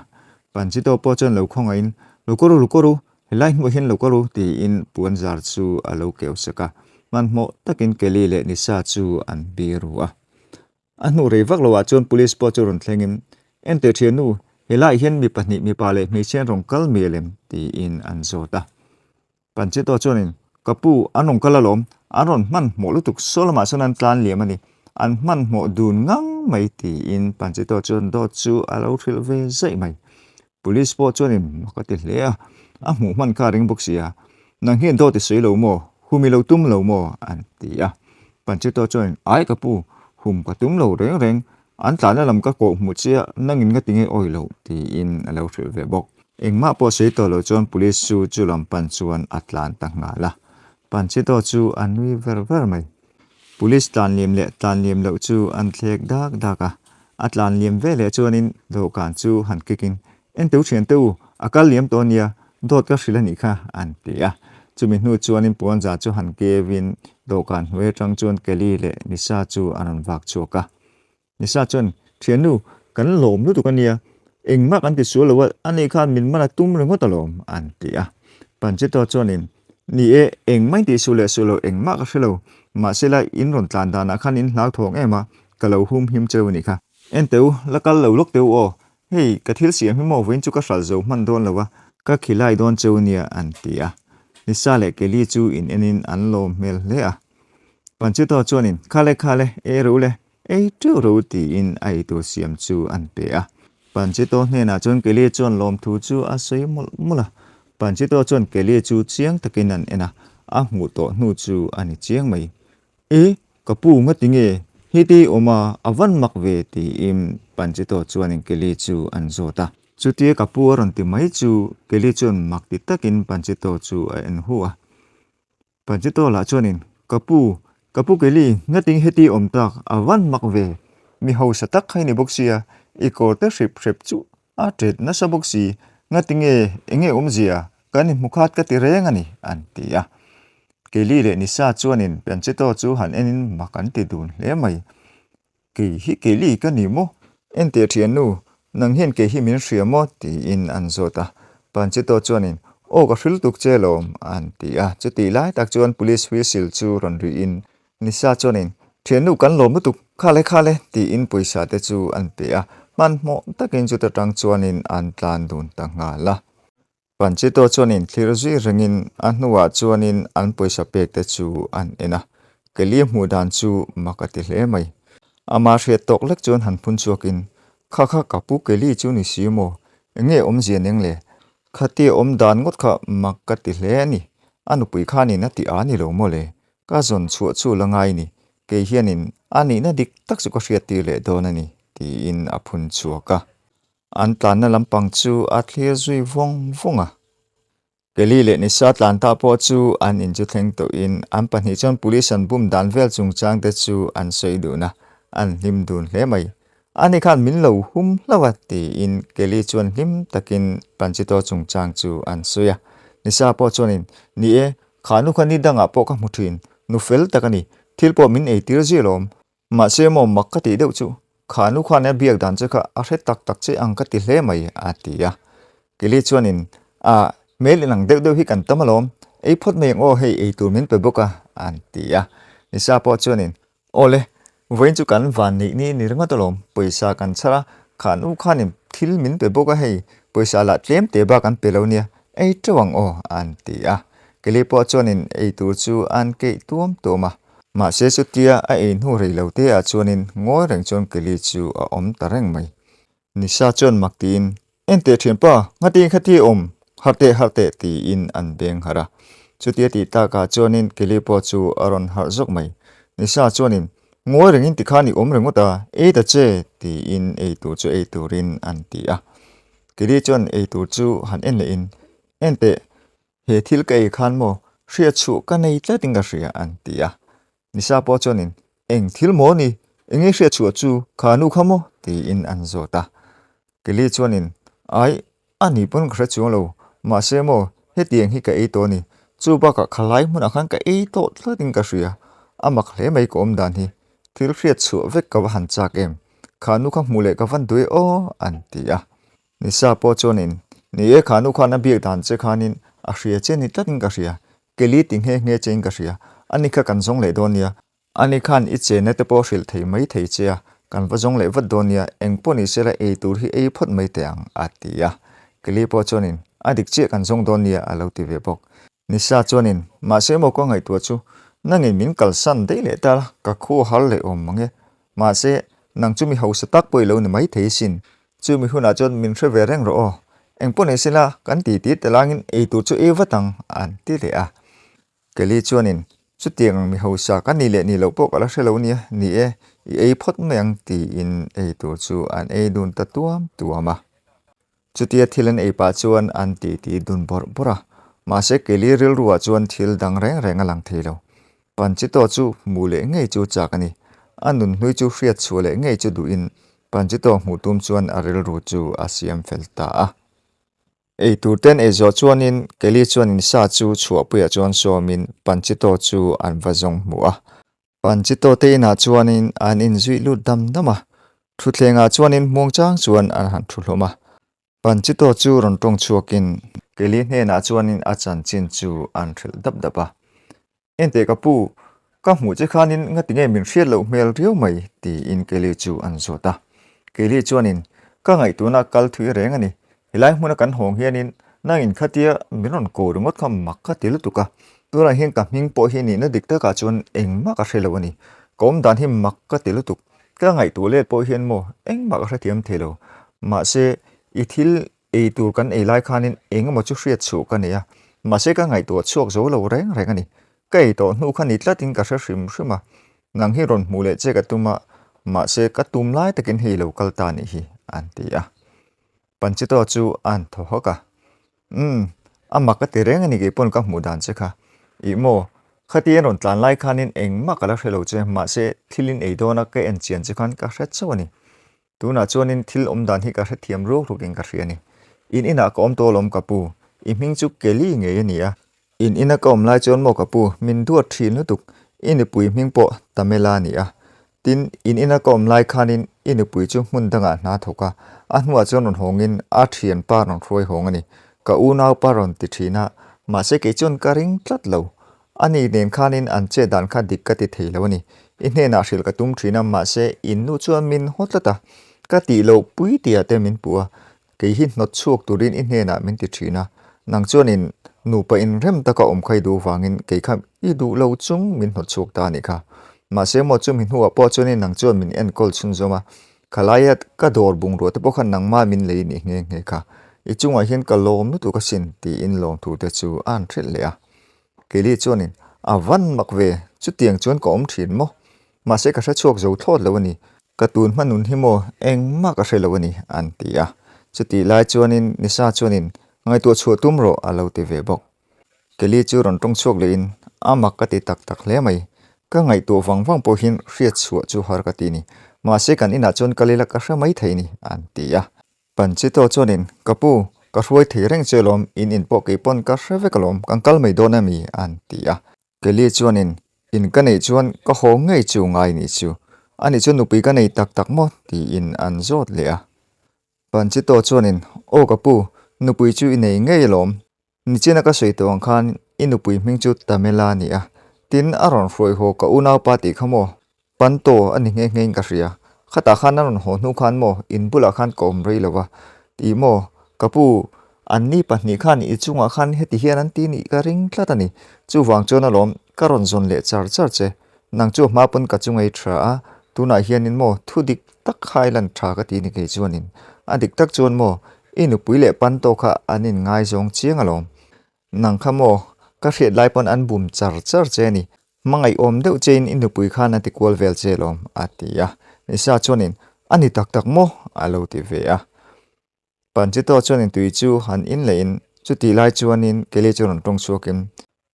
Panchito pawh chuan lo khawngaihin, Lo kawr u, lo kawr u, Helai hmuh hian lo ka ru tiin puan zar chu a lo keu sak a, hmanhmawh takin Kelly leh Nisa chu an bi ru a. A hnu rei vak loah chuan police pawh chu rawn thlengin, Enteh thiannu, helaiah hian mi pahnih mipa leh hmeichhia an rawn kal mial em? tiin an zawt a. Panchito chuanin, Ka pu, an rawn kal alawm, an rawn hmanhmawh lutuk, saw lamah sawn an tlan liam a ni, an hmanhmawh dun ngang mai tiin Panchito chuan dawt chu a lo hrilh ve zaih mai. Police pawh chuanin mak a ti hle a, a hmuh hman kha a ring bawk si a, Nang hian dawt i sawi lo maw? Hum i lo tum lo maw? an ti a. Panchito chuan, Ai ka pu, hum ka tum lo reng reng, an tlanna lam ka kawh hmuh chiah, nangin nga tinge awi loh, tiin a lo hrilh ve bawk. Engmah pawh sawi tawh lo chuan police chu chu lam pan chuan a tlan ta nghal a. Panchito chu a nui ver ver mai. Police tlan liam leh tlan liam loh chu an thlek dak dak a, a tlan liam ve leh chuanin dawhkan chu han kick in, En teu thian te u, a kal liam tawh ania, dawt ka hrilh a nih kha, an ti a. Chumi hnu chuanin puanza chu han kevin dawhkan hnuai atang chuan Kelly leh Nisa chu an rawn vak chhuak a. Nisa chuan, Thiannu, kan lawm lutuk ania, engmah kan ti sual lo a, ani khan min man a tum ringawt alawm, an ti a. Panchito chuanin, Ni e, engmah in tih suh leh suh lo engmah ka hre lo, mahsela in rawn tlan danah khan in hlauthawng em a, ka lo hum him cheu a nih kha. En teh u, la kal lo lawk teh u aw, Hei, ka thil siam hi maw vawiin chu ka hralh zo hman dawn lo a, ka khilai dawn cheu nia an ti a. Lisa leh Kelly chu in enin an lawm hmel hle a. Panchito chuanin, Khale khale, ei ro le, ei teuh ro tiin a eitur siam chu an pe a. Panchito hnenah chuan Kelly chuan lawmthu chu a sawi mawlh mawlh a. Panchito chuan Kelly chu chiang takin an en a, a hmuh tawh hnu chu a ni chiang mai. E, ka pu ngati nge heti awm a, a van mak ve tiin Panchito chuanin Kelly chu an zawt a. Chutia ka pu a rawn ti mai chu Kelly chuan mak ti takin Panchito chu a en hu a. Panchito lah chuanin, Ka pu, ka pu Kelly ngati nge heti awm tak, a van mak ve, mi hausa tak kha i ni bawk sia, i kawr te hrep hrep chu a ṭet nasa bawk si, ngati nge enge awmzia kan inhmu khat ka ti reng a ni, an ti a. Kelly leh Nisa chuanin Panchito chu han enin mak an ti dun hle mai. Kei hi Kelly ka ni maw? Enteh thiannu, nang hian kei hi min hria maw? tiin an zawt a. Panchito chuanin, Aw ka hril tuk che lawm, an ti a. Chutih lai tak chuan police whistle chu rawn rihin Nisa chuanin, Thiannu kan lawm lutuk, khale khale, tiin pawisa te chu an pe a. Hmanhmawh takin chuta tang chuanin an tlan dun ta nghal a. Panchito chuanin thlir zui rengin a hnuah chuanin an pawisa pek te chu an en a, Kelly hmuh dan chu mak a ti hle mai. Ama hriat tawk lek chuan han phun chhuakin, Kha kha ka pu Kelly chu ni si maw? Enge awmzia neng le? Khatia awm dan ngawt kha mak ka ti hle a ni. A nupui khanin a ti a ni lo maw le? Ka zawn chhuah chu la ngai ni. Kei hianin a nihna dik tak chu ka hriat tir leh dawn a ni, tiin a phun chhuak a. An tlanna lampang chu a thlir zui vawng vawng a. Kelly leh Nisa tlan ta pawh chu an in chu thleng tawhin an pahnih chuan police an bum dan vel chungchang te chu an sawi dun a, an hlim dun hle mai. Ani khan min lo hum hlauh a tiin Kelly chuan hlim takin Panchito chungchang chu an sawi a. Nisa pawh chuanin, Ni e, kha nu kha ni dangah pawh ka hmu thin, nu fel tak a ni, thil pawh min eitir zia lawm. Mahse maw mak ka tih deuh chu, kha nu khan a biak dan che kha a hre tak tak che ang ka ti hle mai a ti a. Kelly chuanin, Ah, hmel inang deuh deuh hi kan tam alawm, ei phawt mai ang aw hei ei tur min pe bawk a, an ti a. Nisa pawh chuanin, Aw le, vawiin chu kan van neih ni ni ringawt alawm, pawisa kan chhar a, kha nu khanin thil min pe bawk a hei, pawisa lah tlem te bak an pe lo nia, ei teuh ang aw, an ti a. Kelly pawh chuanin ei tur chu an keih tuam tuam a. Mahse chutia a ei hnu rei lo te ah chuanin ngawi reng chuan Kelly chu a awm ta reng mai. Nisa chuan mak tiin, Enteh thianpa, nghatiin khatia awm, harh teh harh teh tiin an beng harh a. Chutia tih takah chuanin Kelly pawh chu a rawn harh zawk mai. Nisa chuanin, Ngawi rengin tikhan i awm ringawt a, ei ta che tiin ei tur chu ei turin an ti a. Kelly chuan ei tur chu han en lehin, Enteh, He thil ka ei khan maw hriat chhuah ka nei tlatin ka hria an ti a. Nisa pawh chuanin eng thil maw ni enge hriat chhuah chu kha nu kha maw tiin an zawt a. Kelly chuanin ai a ni pawn ka hre chuang lo mahse maw hetiang hi ka ei tawh a ni chu bakah khalai hmunah khan ka ei tawh tlatin ka hria a mak hle mai ka awm dan hi thil hriat chhuah vek ka va han chak em kha nu kha hmuh leh ka van duai aw an ti a. Nisa pawh chuanin, Ni e, kha nu khan a biak dan che khanin a hria che ni tlatin ka hria, Kelly ti nghe nghe chein ka hria, ani kha kan zawng leh dawn nia, ani khan i chenna te pawh hrilh thei mai thei che a, kan va zawng leh vat dawn nia, eng pawh ni sela ei tur hi ei phawt mai teh ang, a ti a. Kelly pawh chuanin, A dik chiah kan zawng dawn nia, a lo ti ve bawk. Nisa chuanin, Mahse maw ka ngaihtuah chu, nangin min kalsan daih leh ta la, ka khu har leh awm mang e. Mahse, nang chu mi hausa tak pawh i lo ni mai thei sin. Chu mi hunah chuan min hre ve reng rawh aw. Engpawh nei sela, kan ti ti telangin ei tur chu ei vat ang, an ti leh a. Kelly chuanin, Chutiang ang mi hausa ka ni leh ni loh pawh ka la hre lo nia, ni e, i ei phawt mai ang tiin ei tur chu an ei dun ta tuam tuam a. Chutia thil an ei pah chuan an titi dun bawrh bawrh a, mahse Kelly rilruah chuan thil dang reng reng a lang thei lo. Panchito chu hmuh leh ngei chu chak a ni. A nunhlui chu hriat chhuah leh ngei chu duhin Panchito hmuh tum chuan a rilru chu a siam fel ta a. Ei tur ten ei zawh chuanin Kelly chuanin sa chu chhuahpuiah chuan sawmin Panchito chu an va zawng hmu a. Panchito te inah chuanin an inzuih lut dam dam a, thutthlengah chuanin muangchang chuan an han thu hlawm a. Panchito chu rawn tawng chhuakin Kelly hnenah chuanin a chanchin chu an hrilh dap dap a. Enteh ka pu, ka hmuh che khanin ngati nge min hriat loh hmel riau mai tiin Kelly chu an zawt a. Kelly chuanin, Ka ngaihtuahna kal thui reng a ni. Helai hmuna kan hawng hianin nangin khatia min rawn ko ringawt kha mak ka ti lutuk a. Tunah hian ka hming pawh hi nihna dik takah chuan engmah ka hre lo a ni. Ka awm dan hi mak ka ti lutuk. Ka ngaihtuah let pawh hian maw engmah ka hrethiam thei lo. Mahse, i thil Ei tur kan ei lai khanin eng emaw chu hriat chhuah ka nei a, mahse ka ngaihtuah chhuak zo lo reng reng a ni. Ka ei tawh hnu kha ni tlatin ka hre hrim hrim a, nang hi rawn hmuh leh che ka tum a, mahse ka tum lai takin hei lo kal ta nih hi, an ti a. Panchito chu a han thaw hawk a, Umm, a mak ka ti reng a ni kei pawn ka hmuh dan che kha. Ih maw, khati an rawn tlan lai khanin engmah ka la hre lo che, mahse thil in ei dawna ka en chian che khan ka hre chauh a ni. Tunah chuanin thil awm dan hi ka hrethiam ruak rukin ka hria a ni. In inah ka awm tawh alawm ka pu. I hming chu Kelly ngei a ni a. In ina ka awm lai chuan maw ka pu, min duat thin lutuk. I nupui hming pawh Tamela a ni a. Tin, in ina ka awm lai khanin i nupui chu hmun dangah hna thawk a. A hnuah chuan rawn hawngin a thianpa rawn hruai hawng a ni. Ka unaupa rawn ti thin a, mahse kei chuan ka ring tlat lo. A ni nen khanin an chet dan kha dik ka ti thei lo a ni. I hnenah hrilh ka tum thin a, mahse in nu chuan min haw tlat a. Ka tih loh pui tia te min puh a, kei hi hnawt chhuak turin i hnenah min ti thin a. Nang chuanin nupa inrem taka awm kha i duh vangin kei kha i duh lo chung min hnawt chhuak ta a nih kha. Mahse maw chumi hnuah pawh chuanin nang chuan min enkawl chhunzawm a, Khalaia ka dawr bungrua te pawh khan nangmah min lei nih nghe nghe kha. I chungah hian ka lawm lutuk asin tiin lawmthu te chu a han hrilh leh a. Kelly chuanin, A van mak ve, chutiang chuan ka awm thin maw? Mahse ka hre chhuak zo thlawt lo a ni. Ka tun hma nun hi maw engmah ka hre lo a ni, an ti a. Chutih lai chuanin Nisa chuanin, Ngaihtuah chhuah tum rawh, a lo ti ve bawk. Kelly chu rawn tawng chhuak lehin, A mak ka ti tak tak hle mai. Ka ngaihtuah vang vang pawhin hriat chhuah chu har ka ti ni. Mahse kan inah chuan kal ila ka hre mai thei ni, an ti a. Panchito chuanin, Ka pu, ka hruai thei reng che alawm, in in pawh kei pawn ka hre vek alawm, kan kal mai dawn a mi? an ti a. Kelly chuanin, In ka neih chuan ka haw ngei chu ngai nih chu, ani chu nupui ka nei tak tak maw? tiin an zawt leh a. Panchito chuanin, Aw ka pu, nupui chu i nei ngei alawm, nichina ka sawi tawh ang khan i nupui hming chu Tamela a ni a, tin a rawn hruai haw ka unaupa tih kha maw? Panto a ni nghe nghe in ka hria. Khatah khan a rawn haw hnu khan maw in bulah khan ka awm rei lo va. Tih maw, ka pu, anni pahnih khan i chungah khan heti hian an ti nih ka ring tlat a ni. Chuvang chuan alawm ka rawn zawn leh char char che. Nang chu hma pawn ka chungei tha a, tunah hianin maw thu dik tak kha i lan tha ka ti ni kei chuanin. A dik tak chuan maw i nupui leh Panto kha an inngaizawng chiang alawm. Nang kha maw, ka hriat lai pawn an bum char char che a ni. Hmangaihawm deuh chein i nupui khan a ti kual vel che alawm, a ti a. Nisa chuanin, A ni tak tak maw? a lo ti ve a. Panchito chuanin tui chu han in lehin, chutih lai chuanin Kelly chu rawn tawng chhuakin,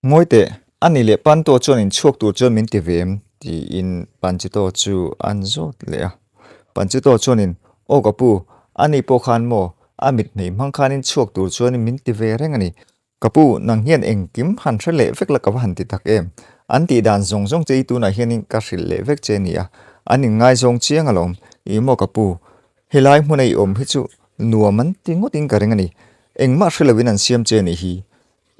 Ngawi teh, a ni leh Panto chuanin chhuak tur chuan min ti ve em? tiin Panchito chu an zawt leh a. Panchito chuanin, Aw ka pu, a ni pawh khan maw, a mit hmei hmang khanin chhuak tur chuanin min ti ve reng a ni. Ka pu, nang hian engkim han hre leh vek la ka va han ti tak em? An tih dan zawng zawng che i tunah hianin ka hrilh leh vek che nia, an inngaizawng chiang alawm. Ih maw ka pu, helai hmuna i awm hi chu nuam an ti ngawtin ka ring a ni. Engmah hre loin an siam che nih hi.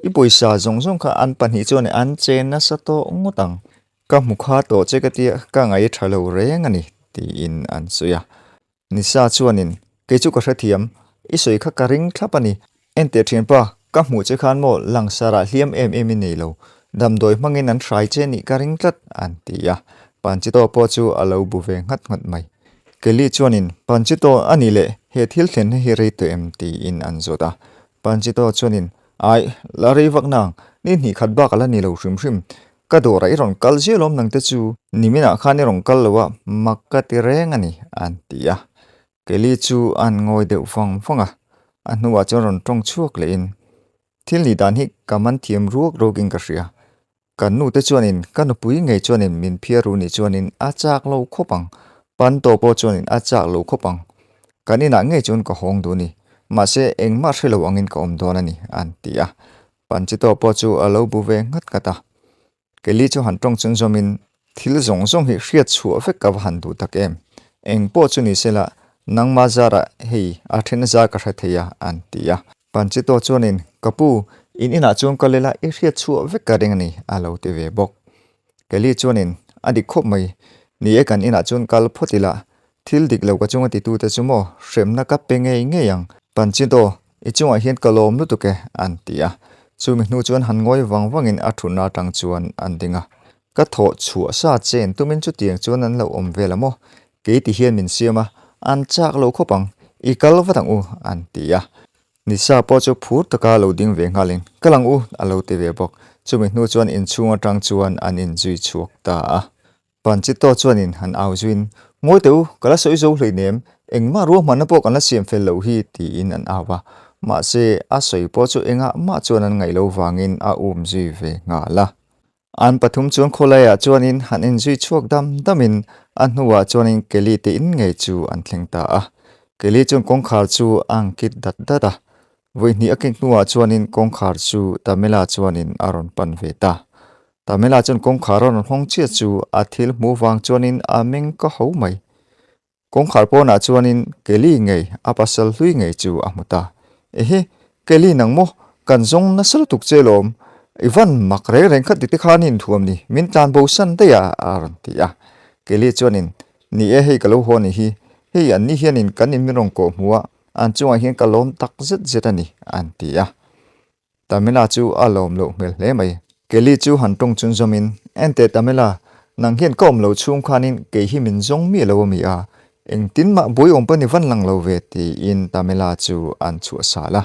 I pawisa zawng zawng kha an pahnih chuan an che nasa tawh ngawt ang. Ka hmu kha tawh che ka tia ka ngaih tha lo reng a ni, tiin an sawi a. Nisa chuanin, Kei chu ka hrethiam, i sawi kha ka ring thlap a ni. Enteh thianpa, ka hmuh che khan maw langsarah hliam em em i nei lo. Damdawi hmangin an hrai che nih ka ring tlat, an ti a. Panchito pawh chu a lo bu ve nghat nghat mai. Kelly chuanin, Panchito, a nih leh, he thil thlenna hi rei tawh em? tiin an zawt a. Panchito chuanin, Aih, la rei vak nang, ni hnih khat bak a la ni lo hrim hrim. Ka dawrah i rawn kal ziah lawm nang te chu, niminah khan i rawn kal lo a, mak ka ti reng a ni, an ti a. Kelly chu an ngawi deuh vang vang a, a hnuah chuan rawn tawng chhuak lehin, Thil nih dan hi ka man thiam ruak ruakin ka hria. Kan nu te chuanin ka nupui ngei chuanin min phiar ru nih chuanin a chak lo khawp ang, Panto pawh chuanin a chak lo khawp ang. Kan inah ngei chuan ka hawng duh a ni, mahse engmah hre lo angin ka awm dawn a ni, an ti a. Panchito pawh chu a lo bu ve nghat nghat a. Kelly chu han tawng chun zawmin, Thil zawng zawng hi hriat chhuah vek ka va han duh tak em? Eng pawh chu ni sela, nangma zarah hei a then zar ka hre thei a, an ti a. Panchito chuanin, Ka pu, in inah chuan ka lela i hriat chhuah vek ka ring a ni, a lo ti ve bawk. Kelly chuanin, A dik khawp mai. Ni e, kan inah chuan kal phawt ila, Thil dik lo ka chunga titute chu maw hremna ka pe ngei ngei ang. Panchito, i chungah hian ka lawm lutuk e, an ti a. Chumi hnu chuan han ngawi vang vangin a thutna atang chuan an ding a. Ka thawh chhuah sa chen tumin chutiang chuan an lo awm vel a maw? Kei ti hian min siam a, an chak lo khawp ang, i kal vat ang u, an ti a. Nisa pawh chu phur taka lo ding ve nghalin, Kal ang u, a lo ti ve bawk. Chumi hnu chuan inchhung atang chuan an inzui chhuak ta a. Panchito chuanin han au zuiin, Ngawi teh u, ka la sawi zo hleinem, engmah ruahmanna pawh kan la siam fel loh hi, tiin an au a. Mahse, a sawi pawh chu engah mah chuan an ngaih lo vangin a um zui ve nghal a. An pathum chuan khawlaiah chuanin han inzui chhuak dam damin a hnuah chuanin Kelly te in ngei chu an thleng ta a. Kelly chuan kawngkhar chu a ang kit dat dat a. Vawi hnih a kik hnuah chuanin kawngkhar chu Tamela chuanin a rawn pan ve ta. Tamela chuan kawngkhar a rawn hawng chiah chu a thil hmuh vang chuanin a meng ka ho mai. Kawngkhar pawnah chuanin Kelly ngei, a pasal hlui ngei chu a hmu ta. Ehe, Kelly nang maw? Kan zawng nasa lutuk che lawm. I van mak reng reng khat dik te khan i inthuam ni, min tlan bo san daih a, a rawn ti a. Kelly chuanin, Ni e, hei ka lo haw ni hi. Hei an ni hianin kan in min rawn kawh hmu a, an chungah hian ka lawm tak zet zet a ni, an ti a. Tamela chu a lawm loh hmel hle mai. Kelly chu han tawng chun zawmin, Enteh Tamela, nang hian ka awm lo chhung khanin kei hi min zawng miah lo a mi a, engtin mah buai awm pawh ni van lang lo ve, tiin Tamela chu an chhuah sal a.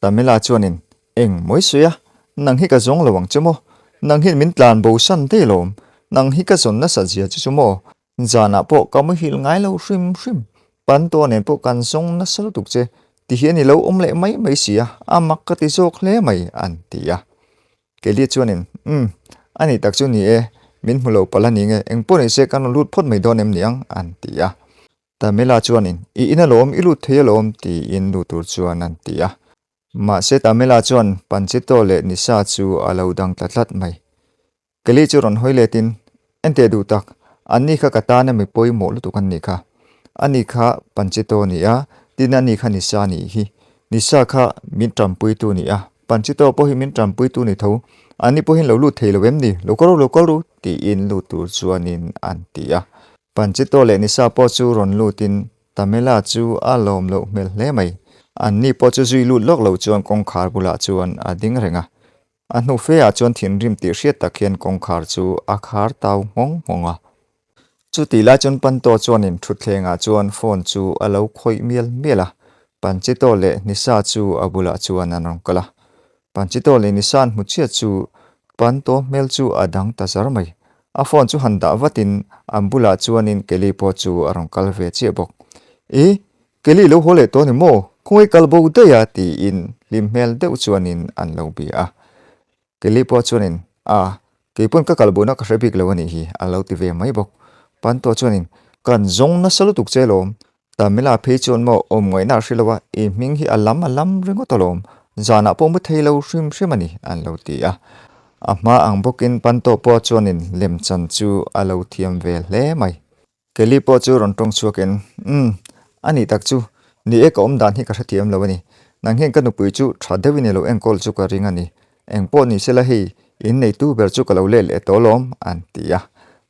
Tamela chuanin, Eng mawi sawi a, nang hi ka zawng lo ang che maw? Nang hian min tlan bo san daih alawm, nang hi ka zawn nasat zia chu chu maw? Zanah pawh ka muhil ngai lo hrim hrim, Panto nen pawh kan zawng nasa lutuk che, tihian i lo awm leh mai mai si a, a mak ka ti zawk hle mai, an ti a. Kelly chuanin, Umm, a nih tak chu ni e, min hmu lo palh a ni nge, engpawh ni se kan rawn lut phawt mai dawn em ni ang, an ti a. Tamela chuanin, I in alawm, i lut thei alawm, tiin nu tur chuan an ti a. Mahse Tamela chuan Panchito leh Nisa chu a lo dang tla tlat mai. Kelly chu rawn hawi letin, Enteh duh tak, anni kha ka tana mi pawimawh lutuk an nih kha. Ani kha Panchito a ni a, tin ani kha Nisa a nih hi. Nisa kha min tanpuitu a ni a, Panchito pawh hi min tanpuitu a ni tho. Anni pawhin lo lut thei lo em ni? Lo kal ru, lo kal ru, tiin lut tur chuanin an ti a. Panchito leh Nisa pawh chu rawn lutin Tamela chu a lawm loh hmel hle mai. Anni pawh chu zui lut lawk lo chuan kawngkhar bulah chuan a ding reng a. A hnu fe ah chuan thinrim tih hriat tak hian kawngkhar chu a khar tau nghawng nghawng a. Chutih lai chuan Panto chuanin thutthleng ah chuan phone chu a lo khawih mial mial a, Panchito leh Nisa chu a bulah chuan an rawn kal a. Panchito leh Nisa an hmu chiah chu Panto hmel chu a dang ta zar mai. A phone chu han dah vatin an bulah chuanin Kelly pawh chu a rawn kal ve chiah bawk. Ih, Kelly lo haw leh tawh ni maw? Khawngaih kal bo daih a tiin hlim hmel deuh chuanin an lo bia a. Kelly pawh chuanin, A, keipawn ka kal bona ka hre bik lo a nih hi, a lo ti ve mai bawk. Panto chuanin, Kan zawng nasa lutuk che alawm. Tamila phei chuan maw awm ngaihna a hre lo a, i hming hi a lam a lam ringawt alawm. Zanah pawh mu thei lo hrim hrim a ni, an lo ti a. A hma ang bawkin Panto pawh chuanin lemchan chu a lo thiam ve hle mai. Kelly pawh chu rawn tawng chhuakin, Umm, a nih tak chu, ni e ka awm dan hi ka hrethiam lo a ni. Nang hian ka nupui chu tha deuhin i lo enkawl chu ka ring a ni. Eng pawh ni sela hei, in neitu ber chu ka lo let leh tawh alawm, an ti a.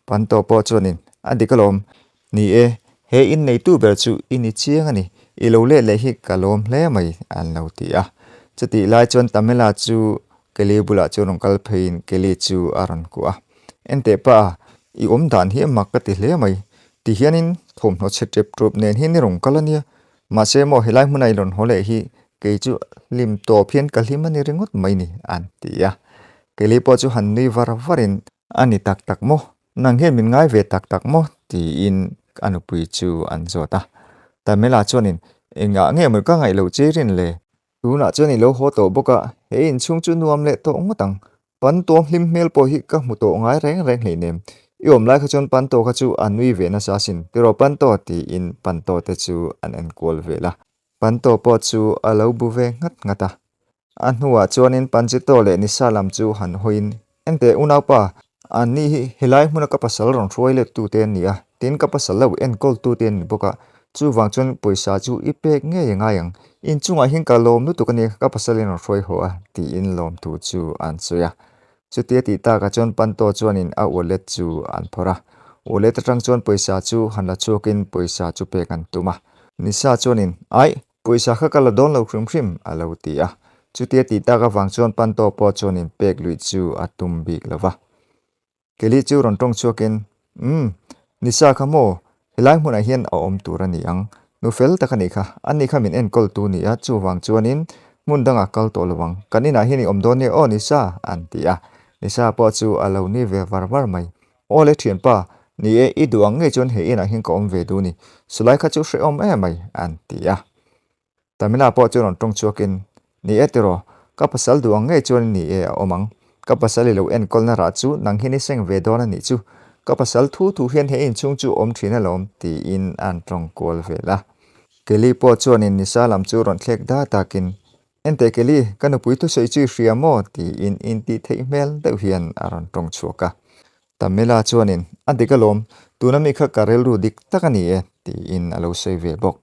Panto pawh chuanin, A dik alawm, ni e, he in neitu ber chu i ni chiang a ni, i lo let leh hi ka lawm hle mai, an lo ti a. Chutih lai chuan Tamela chu Kelly bulah chuan rawn kal pheiin Kelly chu a rawn kuah a. Enteh pa, i awm dan hi a mak ka ti hle mai. Ti hianin thawmhnaw chhe tep tup nen hian i rawn kal a nia. Mahse maw helai hmuna i rawn haw leh hi kei chu hlim tawp hian ka hlim a ni ringawt mai ni, an ti a. Kelly pawh chu han nui var varin, A ni tak tak maw? Nang hian min ngai ve tak tak maw? tiin a nupui chu an zawt a. Tamela chuanin, Engah nge maw ka ngaih loh che rin le? Tunah chuan i lo haw tawh bawk a, he inchhung chu nuam leh tawh ngawt ang. Panto hlim hmel pawh hi ka hmu tawh ngai reng reng hleinem. I awm lai kha chuan Panto kha chu a nui ve nasa asin, tiraw Panto? tiin Panto te chu an enkual vel a. Panto pawh chu a lo bu ve nghat nghat a. A hnuah chuanin Panchito leh Nisa lam chu han hawiin, Enteh unaupa, an ni hi helai hmuna ka pasal rawn hruai let tute an ni a, tin ka pasal lo enkawl tute an ni bawk a, chuvang chuan pawisa chu i pek ngei a ngai ang, inchungah hian ka lawm lutuk a nia, ka pasalin rawn hruai haw a, tiin lawmthu chu an sawi a. Chutia tih takah chuan Panto chuanin a wallet chu an phawrh a, wallet atang chuan pawisa chu han la chhuakin pawisa chu pek an tum a. Nisa chuanin, Aih, Pawisa kha ka la dawn lo hrim hrim, a lo ti a. Chutia tih tak avang chuan Panto pawh chuan inpek luih chu a tum bik lo va. Kelly chu rawn tawng chhuakin, Umm, Nisa kha maw, helai hmunah hian a awm tur a ni ang. Nu fel tak a nih kha, ani kha min enkawltu ni a, chuvang chuanin hmun dangah kal tawh lo ang. Kan inah hian i awm dawn nia aw Nisa, an ti a. Nisa pawh chu a lo ni ve var var mai. Aw le thianpa, ni e, i duh ang ngei chuan he inah hian ka awm ve duh ni. Sulai kha chu hrehawm em mai, an ti a. Tamila pawh chu rawn tawng chhuakin, Ni e tiraw, ka pasal duh ang ngei chuan ni e a awm ang. Ka pasal i lo enkawlna rah chu nang hian i seng ve dawn a nih chu. Ka pasal thu thu hian he inchhung chu awm thin alawm, tiin an tawng kual vel a. Kelly pawh chuanin nisa lam chu rawn thlek da takin, Enteh Kelly, ka nupui thusawi chu i hria maw? tiin intih theih hmel deuh hian a rawn tawng chhuak a. Tamila chuanin, A dik alawm, tuna mi kha ka rilru dik tak a ni e, tiin a lo sawi ve bawk.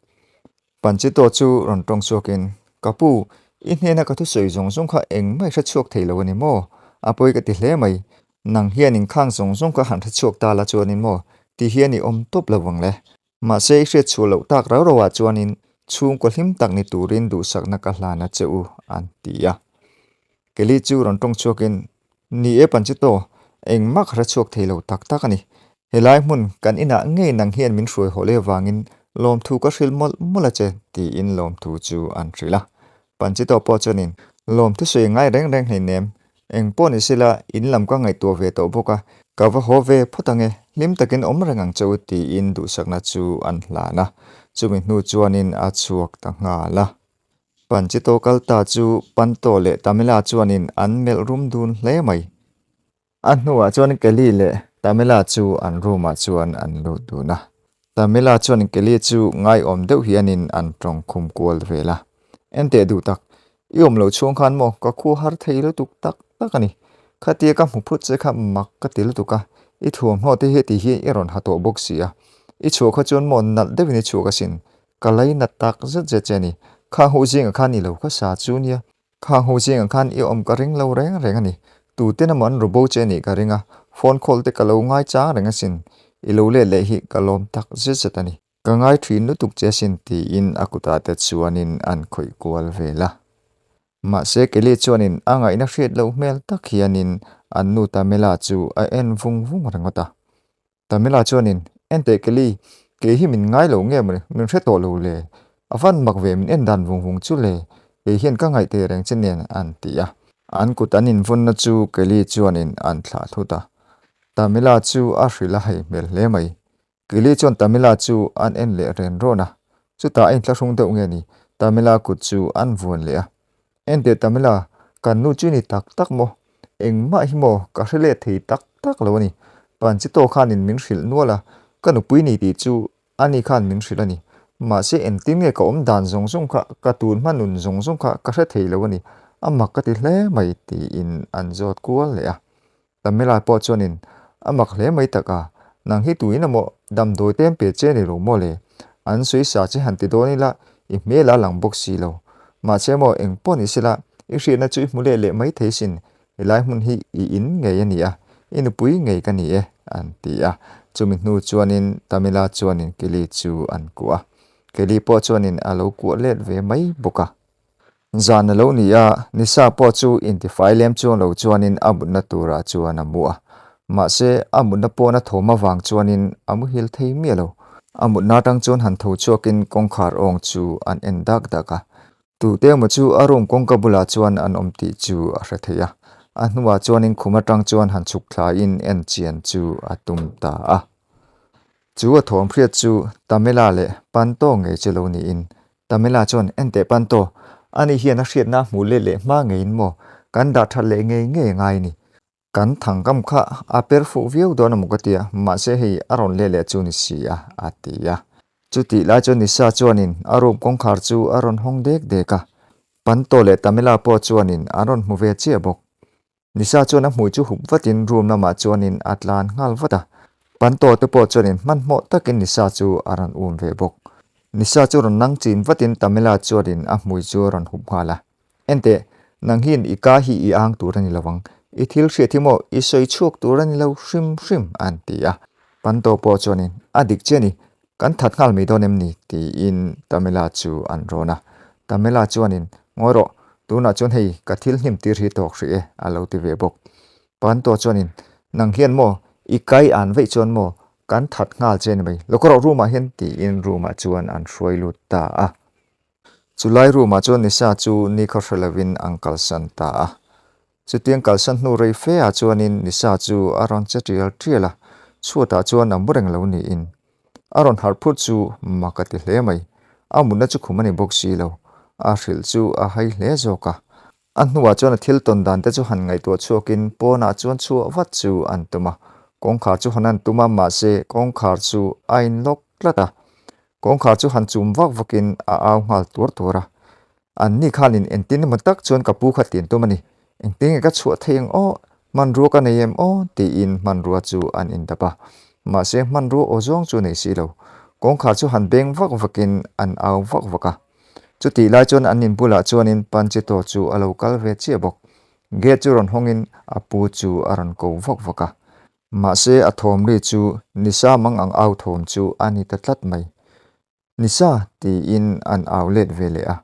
Panchito chu rawn tawng chhuakin, Ka pu, i hnena ka thusawi zawng zawng kha engmah i hre chhuak thei lo a ni maw? A pawi ka ti hle mai. Nang hian inkhang zawng zawng kha han hre chhuak ta la chuanin maw? Ti hian i awm tawp lo vang le. Mahse i hriat chhuah loh tak rau rauah chuanin chhungkaw hlim tak ni turin duhsakna ka hlan a che u, an ti a. Kelly chu rawn tawng chhuakin, Ni e Panchito, engmah ka hre chhuak thei lo tak tak a ni. Helai hmun kan inah ngei nang hian min hruai haw leh avangin lawmthu ka hrilh mawlh mawlh a che, tiin lawmthu chu an hrilh a. Panchito pawh chuanin, Lawmthu sawi ngai reng reng hleinem, Eng pawh ni sela, in lam ka ngaihtuah ve tawh bawk a, ka va haw ve phawt ang e, hlim takin awm reng ang che u tiin duhsakna chu an hlan a, chumi hnu chuanin a chhuak ta nghal a. Panchito kal ta chu Panto leh Tamila chuanin an melh rum dun hle mai. A hnuah chuan Kelly leh Tamila chu an room ah chuan an lut dun a. Tamila chuan Kelly chu ngaiawm deuh hianin an tawng khum kual vel a. Enteh duh tak, i awm loh chhung khan maw ka khu har thei lutuk tak tak a ni. Khatia ka hmu phut che kha mak ka ti lutuk a, i thuamhnaw te hi ti hi i rawn ha tawh bawk si a. I chhuah kha chuan maw nalh deuhin i chhuak asin, ka lainat tak zet zet che a ni. Kha huh zingah khan i lo kha sa chu nia. Kha hmu zingah khan i awm ka ring lo reng reng a ni. Tuten emaw an rubo che nih ka ring a, phone call te ka lo ngai chang reng asin. I lo let leh hi ka lawm tak zet zet a ni. Ka ngai thin lutuk che asin tiin a kutah te chuanin an khawih kual vel a. Mahse Kelly chuanin a ngaihna hriat loh hmel tak hianin an nu Tamela chu a en vung vung ringawt a. Tamila chuanin, Enteh Kelly, kei hi min ngai lo nge mawni, min hre tawh lo le. A van mak ve min en dan vung vung chu le, kei hian ka ngaih teh reng che nen an ti a. An kut an invawnna chu Kelly chuanin an thlah thut a. Tamila chu a hrilh a hei hmel hle mai. Kelly chuan Tamila chu an en leh ren rawn a. Chutah a inthlahrung deuh nge ni, Tamila kut chu an vuan leh a. Enteh Tamila, kan nu chu ni tak tak maw? Engmah hi maw ka hre leh thei tak tak lo a ni. Panchito khanin min hrilh nual a, ka nupui ni tih chu ani khan min hrilh a ni. Mahse engtin nge ka awm dan zawng zawng kha, ka tun hma nun zawng zawng kha ka hre thei lo a ni. A mak ka ti hle mai tiin an zawt kual leh a. Tamila pawh chuanin, A mak hle mai tak a, nang hi tuin emaw damdawi te pe che ni lo maw le? An sawi sa che han ti dawn ila, i hmel a lang bawk si lo. Mahse maw eng pawh ni sela, i hriatna chu i hmu leh leh mai thei sin, helai hmun hi i in ngei a ni a, i nupui ngei ka ni e, an ti a. Chumi hnu chuanin Tamila chuanin Kelly chu an kuah a, Kelly pawh chuanin a lo kuah let ve mai bawk a. Zan a lo ni a, Nisa pawh chu intifai lem chuang lo chuanin a mutna turah chuan a mu a. Mahse, a mutna pawn a thawm avang chuanin a muhil thei miah lo. A mutna atang chuan han tho chhuakin kawngkhar awng chu an en dak dak a. Tute emaw chu a room kawngka bulah chuan an awm tih chu a hre thei a. A hnuah chuanin khum atang chuan han chhuk thlaiin en chian chu a tum ta a. Chu a thawm hriat chu Tamela leh Panto ngei chu lo niin Tamela chuan enteh Panto, ani hian a hriatna a hmuh let leh hma ngeiin maw kan dah that leh ngei ngei a ngai ni. Kan thangkam kha a per fuh viau dawn a maw ka tia, mahse hei a rawn let leh chu ni si a, a ti a. Chutih lai chuan Nisa chuanin a room kawngkhar chu a rawn hawng dek dek a, Panto leh Tamela pawh chuanin an rawn hmu ve chiah bawk. Nisa chuan a hmui chu hup vatin room lamah chuanin a tlan nghal vat a, Panto te pawh chuanin hmanhmawh takin Nisa chu a rawn um ve bawk. Nisa chu rawn nang chin vatin Tamela chuanin a hmui chu a rawn hup nghal a. Enteh, nang hian i ka hi i ang tur a ni lo ang, i thil hriat hi maw i sawi chhuak tur a ni lo hrim hrim an ti a. Panto pawh chuanin, A dik che a ni, kan that nghal mai dawn em ni? tiin Tamela chu an rawn a. Tamela chuanin, Ngawi rawh, tunah chuan hei ka thil hnim tir hi tawk hrih e a lo ti ve bawk. Panto chuanin, Nang hian maw i kai an veih chuan maw kan that nghal che a ni mai, lo ka rawh room ah hian tiin room ah chuan an hruai lut ta a. Chulai room-ah chuan Nisa chu nikhaw hre lovin an kalsan ta a. Chutiang kalsan hnu rei fe-ah chuanin Nisa chu a rawn che tial tial a, chhuatah chuan a mu reng lo niin. A rawn harh phut chu mak a ti hle mai. A mutna chu khum a ni bawk si lo. A hrilh chu a hai hle zawk a. A hnuah chuan a thil tawn dan te chu han ngaihtuah chhuakin pawnah chuan chhuah vat chu an tum a. Kawngkhar chu han an tum a, mahse kawngkhar chu a inlock tlat a. Kawngkhar chu han chum vak vakin a au nghal tuar tuar a. Anni khanin engtin emaw tak chuan ka pu kha tian tum a ni. Engtin nge ka chhuah thei ang aw? Hmanrua ka nei em aw? tiin hmanrua chu an indap a. Mahse hmanrua aw zawng chu nei si lo. Kawngkhar chu han beng vak vakin an au vak vak a. Chutih lai chuan an in bulah chuanin Panchito chu a lo kal ve chiah bawk. Gate chu rawn hawngin a pu chu a rawn ko vak vak a. Mahse a thawm ri chu Nisa mang ang au thawm chu a ni ta tlat mai. Nisa! tiin an au let ve leh a.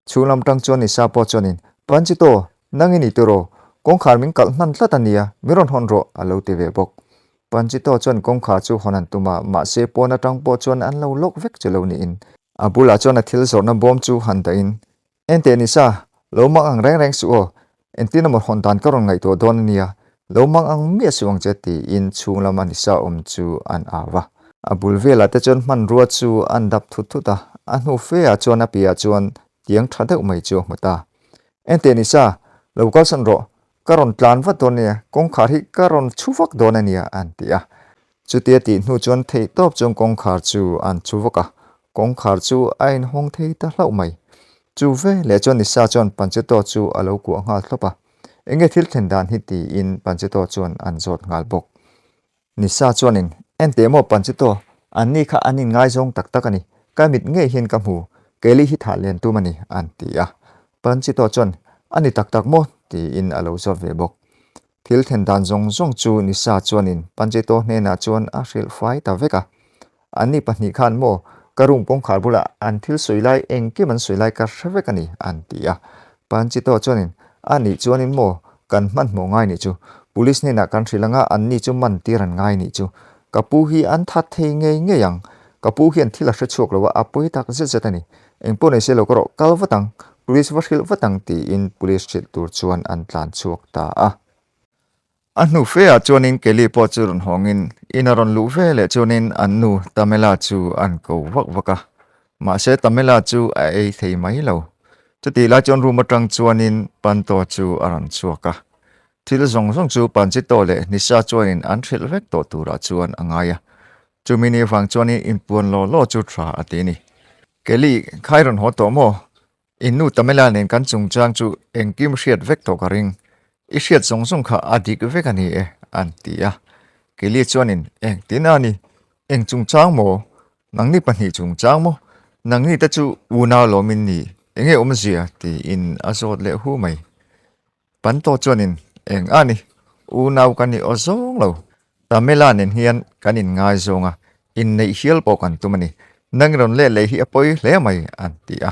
Chhung lam tang chuan Nisa pawh chuanin, Panchito, nang i ni tiraw? Kawngkhar min kalh hman tlat a nia, min rawn hawn rawh, a lo ti ve bawk. Panchito chuan kawngkhar chu hawn an tum a, mahse pawn atang pawh chuan an lo lawk vek chu lo niin. A bulah chuan a thil zawrhna bawm chu han dahin, Enteh Nisa, lo mang ang reng reng suh aw, engtin emaw hawn dan ka rawn ngaihtuah dawn a nia, lo mang ang miah suh ang che tiin chhung lama Nisa awm chu an au a. A bul velah te chuan hmanrua chu an dap thut thut a, a hnu fe ah chuan a piah chuan tiang tha deuh mai chu a hmu ta. Enteh Nisa, lo kalsan rawh, ka rawn tlan vat dawn a nia, kawngkhar hi ka rawn chhu vak dawn a nia an ti a. Chutia tih hnu chuan theihtawp chuan kawngkhar chu an chhu vak a, Kawngkhar chu a inhawng thei ta hlauh mai. Chu ve leh chuan Nisa chuan Panchito chu a lo kuah nghal thlawp a. Enge thil thlen dan hi tiin Panchito chuan an zawt nghal bawk. Nisa chuanin, Enteh maw Panchito, anni kha an inngaizawng tak tak a ni. Ka mit ngei hian ka hmu, Kelly hi thah len tum a ni, an ti a. Panchito chuan, A ni tak tak maw? tiin a lo zawt ve bawk. Thil then dan zawng zawng chu Nisa chuanin Panchito hnenah chuan a hrilh fai ta vek a. Anni pahnih khan maw ka room kawngkhar bulah an thil sawi lai engkim an sawi lai ka hre vek a ni an ti a. Panchito chuanin a nih chuanin maw kan hmanhmawh ngai nih chu. Police hnenah kan hrilh anga anni chu man tir an ngai nih chu. Ka pu hi an that thei ngei ngei ang. Ka pu hian thil a hre chhuak lo a, a pawi tak zet zet a ni. Engpawh nei se lo ka rawh kal vat ang, police va hrilh vat ang tiin police hrilh tur chuan an tlan chhuak ta a. A hnu fe ah chuanin Kelly pawh chu rawn hawngin in a rawn luh ve leh chuanin an nu Tamela chu an ko vak vak a, mahse Tamela chu a ei thei mai lo. Chutih lai chuan room atang chuanin Panto chu a rawn chhuak a, thil zawng zawng chu Panchito leh Nisa chuanin an hrilh vek tawh turah chuan a ngai a, Chumi ni vang chuanin inpuan law law chu tha a ti a ni. Kelly, khai rawn haw tawh maw? In nu Tamela nen kan chungchang chu engkim hriat vek tawh ka ring. I hriat zawng zawng kha a dik vek a ni e, an ti a. Kelly chuanin, Engtin a ni? Eng chungchang maw? Nangni pahnih chungchang maw? Nangni te chu unau lawmin ni, enge awmzia? tiin a zawt leh hu mai. Panto chuanin eng a ni, unau ka ni aw zawng lo. Tamela nen hian kan inngaizawng a, inneih hial pawh kan tum a ni. Nang rawn let leh hi a pawi hle mai, an ti a.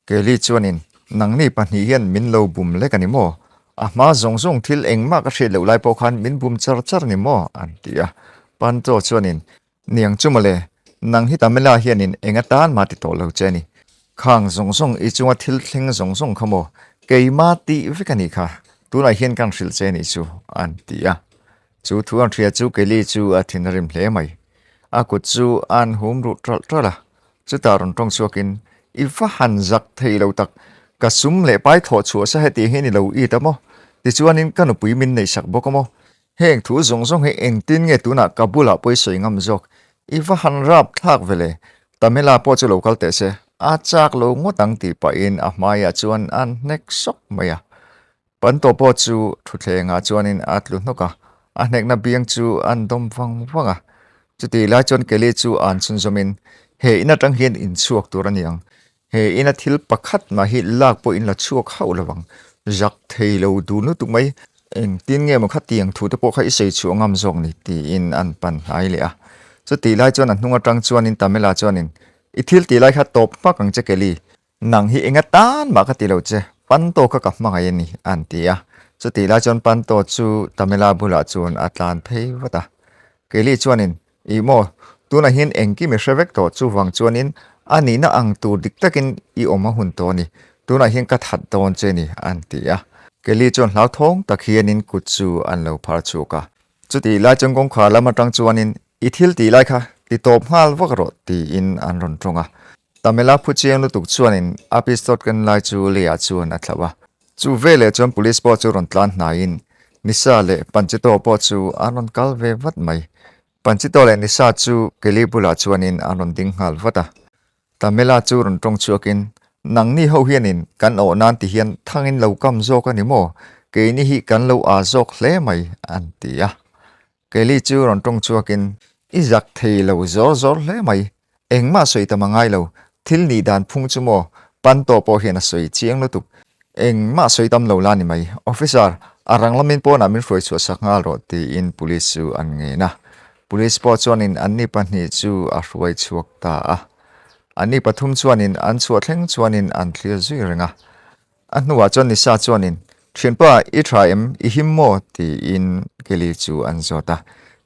Kelly chuanin, Nangni pahnih hian min lo bum lek a ni maw? A hma zawng zawng thil engmah ka hriat loh lai pawh khan min bum char char a ni maw? an ti a. Panto chuanin, Niang chu mawle, nang hi Tamela hianin eng atan mah ti tawh lo che a ni. Khang zawng zawng i chunga thil thleng zawng zawng kha maw, keima tih vek a nih kha. Tunah hian kan hrilh che nih chu, an ti a. Chu thu an hria chu Kelly chu a thin a rim hle mai. A kut chu an hum ruh ṭalh ṭalh a, chutah rawn ṭawng chhuakin, I va han zak thei lo tak, ka sum leh pai thlawh chhuah sa heti hian i lo it a maw? Tichuanin ka nupui min neihsak bawk a maw? Heng thu zawng zawng hi engtin nge tunah ka bulah pawh i sawi ngam zawk? I va han rap thlak ve le, Tamela pawh chu lo kal teh se, a chak lo ngawt ang tih pahin a hmaiah chuan an hnek sawk mai a. Panto pawh chu thutthlengah chuanin a tlu hnawk a, a hnekna biang chu an dawm vang vang a. Chutih lai chuan Kelly chu an chhunzawmin, He in atang hian inchhuak tur a ni ang, He ina thil pakhat mah hi lak pawh in la chhuak hauh lo ang, zak thei lo dun lutuk mai. Engtin nge maw khatiang thu te pawh kha i sawi chhuah ngam zawk ni? tiin an pan hnai leh a. Chutih lai chuan a hnung atang chuanin Tamela chuanin, I thil tih lai kha tawp hmak ang che Kelly, nang hi enga tan mah ka ti lo che, Panto kha ka hmangaih a ni, an ti a. Chutih lai chuan Panto chu Tamela bulah chuan a tlan phei vat a. Kelly chuanin, Ih maw, tunah hian engkim i hre vek tawh, chuvang chuanin a nihna ang tur dik takin i awm a hun tawh a ni, tunah hian ka that dawn che ni, an ti a. Kelly chuan hlauthawng tak hianin kut chu an lo phar chhuak a. Chutih lai chuan kawngkhar lam atang chuanin, I thil tih lai kha ti tawp nghal vak rawh, tiin an rawn tawng a. Tamela phu chiang lutuk chuanin a pistol ken lai chu leiah chuan a thlauh a. Chu veleh chuan police pawh chu rawn tlan hnaiin Nisa leh Panchito pawh chu an rawn kal ve vat mai. Panchito leh Nisa chu Kelly bulah chuanin an rawn ding nghal vat a. Tamela chu rawn tawng chhuakin, Nangni ho hianin kan awh nan ti hian thangin lo kam zawk a ni maw? Keini hi kan lo aa zawk hle mai, an ti a. Kelly chu rawn tawng chhuakin, I zak thei lo zawr zawr hle mai. Engmah sawi tam a ngai lo. Thil nih dan phung chu maw? Panto pawh hian a sawi chiang lutuk. Engmah sawi tam lo la ni mai. Officer, a rang lamin pawnah min hruai chhuah sak nghal rawh tiin police chu an ngen a. Police pawh chuanin anni pahnih chu a hruai chhuak ta a. Anni pathum chuanin an chhuah thleng chuanin an thlir zui reng a. A hnuah chuan Nisa chuanin, Thianpa, i tha em? I him maw? tiin Kelly chu an zawt a.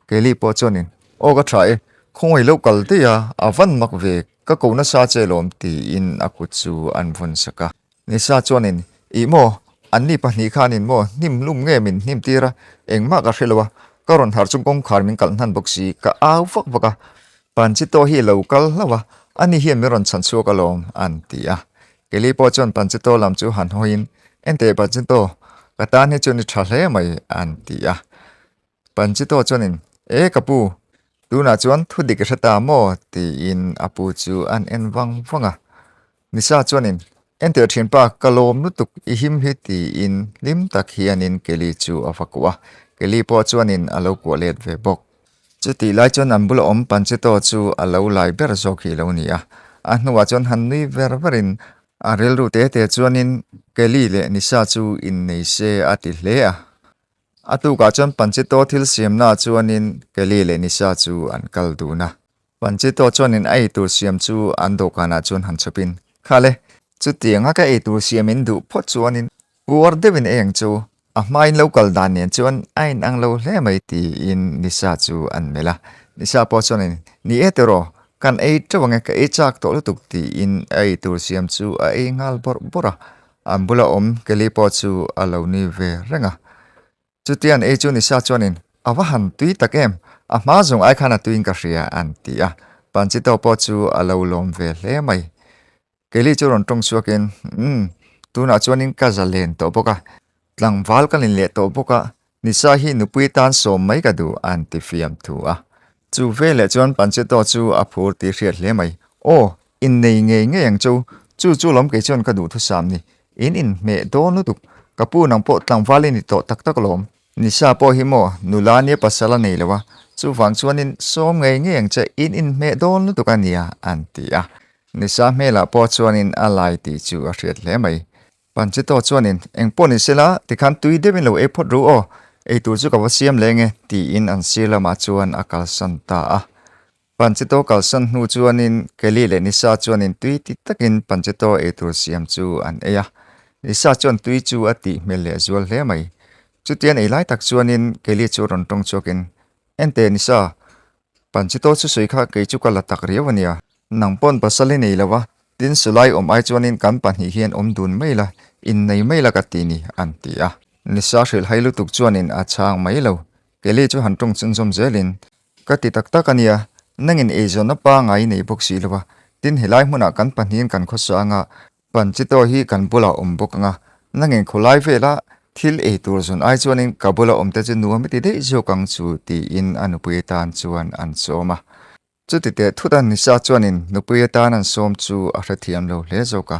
Kelly pawh chuanin, Aw ka tha e, khawngaih lo kal daih a, a van mak ve, ka ko nasa che lawm tiin a kut chu an vawn sak a. Nisa chuanin, Ih maw, anni pahnih khanin maw hnim lum nge min hnim tir a, engmah ka hre lo a, ka rawn harh chung kawngkhar min kalh hnan bawk si, ka au vak vak a, Panchito hi lo kal hlauh a, ani hian min rawn chhan chhuak alawm, an ti a. Kelly pawh chuan Panchito lam chu han hawiin, Enteh Panchito, ka tan hi chuan i tha hle mai, an ti a. Panchito chuanin, E ka pu, tunah chuan thu dik i hre ta maw? tiin a pu chu an en vang vang a. Nisa chuanin, Enteh thianpa, ka lawm lutuk i him hi, tiin hlim tak hianin Kelly chu a va kuah a. Kelly pawh chuanin a lo kuah let ve bawk. Chutih lai chuan an bula awm Panchito chu a lo lai ber zawk hi lo ni a. A hnuah chuan han nui ver verin a rilru te te chuanin Kelly leh Nisa chu innei se a ti hle a. A tukah chuan Panchito thil siamnaah chuanin Kelly leh Nisa chu an kal dun a. Panchito chuanin a eitur siam chu an dawhkanah chuan han chhawpin, Khale, chutianga ka eitur siam in duh phawt chuanin Puar deuhin ei ang chu, a hmain lo kal dan nen chuan a inang lo hle mai tiin Nisa chu an melh a. Nisa pawh chuanin, Ni e tiraw, kan ei teuh ang e, ka ei chak tawh lutuk tiin a ei tur siam chu a ei nghal bawrh bawrh a. An bula awm Kelly pawh chu a lo ni ve reng a. Chutian ei chu Nisa chuanin, A va han tui tak em, a hma zawng ai khan a tuiin ka hria an ti a. Panchito pawh chu a lo lawm ve hle mai. Kelly chu rawn tawng chhuakin, Umm, tunah chuanin ka za len tawh bawk a, tlangval ka len leh tawh bawk a, Nisa hi nupui tan sawm mai ka duh, an ti fiam thu a. Chu veleh chuan Panchito chu a phur tih hriat hle mai. Aw, innei ngei ngei ang chu, chu chu lawm kei chuan ka duh thusam ni. In inhmeh dawn lutuk, ka pu nang pawh tlangval i ni tawh tak tak lawm. Nisa pawh hi maw, nula nia pasal a nei lo a, chuvang chuanin sawm ngei ngei ang che, in inhmeh dawn lutuk a nia, an ti a. Nisa hmelah pawh chuanin a lai tih chu a hriat hle mai. Panchito chuanin, Eng pawh ni sela, tikhan tui deuhin lo ei phawt ru aw, eitur chu ka va siam leng e, tiin an sir lamah chuan a kalsan ta a. Panchito kalsan hnu chuanin Kelly leh Nisa chuanin tui ti takin Panchito eitur siam chu an ei a. Nisa chuan tui chu a tih hmel leh zual hle mai. Chutian ei lai tak chuanin Kelly chu rawn tawng chhuakin, Enteh Nisa, Panchito chu sawi kha kei chu ka la tak riau a nia. Nang pawn pasal i nei lo a, tin sulai awm ai chuanin kan pahnih hian awm dun mai la, innei mai la ka ti ni, an ti a. Nisa hrilh hai lutuk chuanin a chhang mai lo. Kelly chu han tawng chhunzawm zelin, Ka ti tak tak a nia, nangin eizawnna pangai nei bawk si lo a, tin helai hmunah kan pahnihin kan khawsa anga Panchito hi kan bulah awm bawk anga, nangin khawlai vela thil ei tur zawn ai chuanin ka bula awm te chu nuam i ti daih zawk ang chu tiin a nupui atan chuan an sawm a. Chuti teh thut a Nisa chuanin nupui atan an sawm chu a hrethiam lo hle zawk a,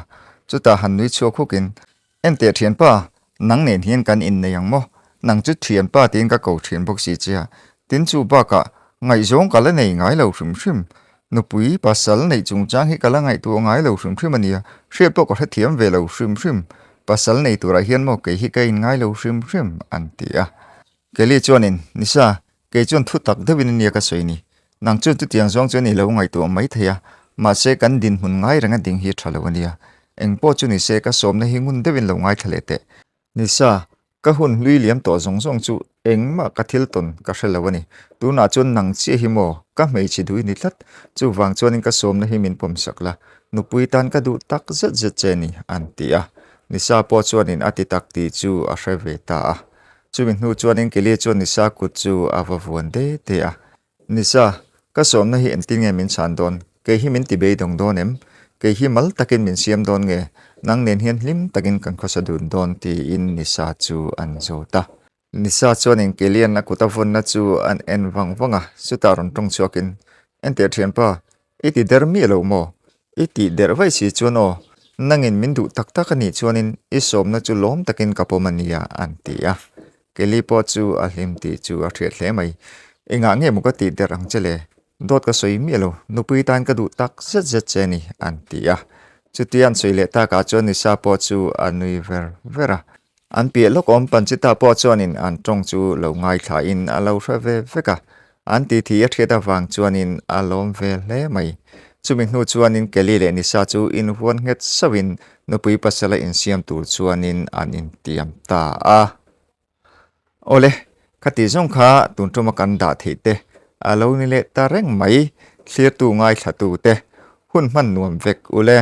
chutah han nui chhuak hukin Enteh thianpa, nang nen hian kan innei ang maw? Nang chu thianpa tiin ka ko thin bawk si che a. Tin chu bakah ngaihzawng ka la nei ngai lo hrim hrim. Nupui pasal neih chungchang hi ka la ngaihtuah ngai lo hrim hrim a nia, hriat pawh ka hrethiam ve lo hrim hrim. Pasal nei turah hian maw kei hi ka inngai lo hrim hrim an ti a. Kelly chuanin, Nisa, Kei chuan thu tak deuhin a nia ka sawi ni. Nang chuan chutiang zawng chuan i lo ngaihtuah mai thei a, mahse kan dinhmun ngai renga ding hi a tha lo a nia. Eng pawh chu ni se ka sawmna hi ngun deuhin lo ngaithla leh teh. Nisa, ka hun hlui liam tawh zawng zawng chu engmah ka thil tawn ka hre lo a ni. Tunah chuan nang chiah hi maw ka hmeichhe duh i ni tlat. Chuvang chuanin ka sawmna hi min pawmsak la, nupui tan ka duh tak zet zet che ni, an ti a. Nisa pawh chuanin a ti tak tih chu a hre ve ta a. Chumi hnu chuanin Kelly chuan Nisa kut chu a va vuan de de a. Nisa, ka sawmna hi engtin nge min chhan dawn? Kei hi min ti beidawng dawn em? Kei hi mal takin min siam dawn nge? Nang nen hian hlim takin kan khawsa dun dawn tiin Nisa chu an zawt a. Nisa chuanin Kelly-a'n a kut a vawnna chu an en vang vang a, chutah rawn tawng chhuakin, Enteh thianpa, I ti der miah lo maw? I tih derh vaih si chuan aw, nangin min duh tak tak a nih chuanin i sawmna chu lawm takin ka pawm a nia an ti a. Kelly pawh chu a hlim tih chu a hriat hle mai. Engah nge maw ka tih derh ang che le? Dawt ka sawi miah lo, nupui tan ka duh tak zet zet che a ni an ti a. Chutia an sawi leh takah chuan Nisa pawh chu a nui ver ver a. An piah lawk awm Panchita pawh chuanin an tawng chu lo ngaithlain a lo hre ve vek a, an titi a hriat avang chuanin a lawm ve hle mai. Chumi hnu chuanin Kelly leh Nisa chu inhuan nghet sauhin nupui pasala insiam tur chuanin an intiam ta a. Awle, khati zawng kha tun tuma kan dah theih te a lo ni leh ta reng mai, thlirtu ngaithlatu te hun hman nuam vek ule.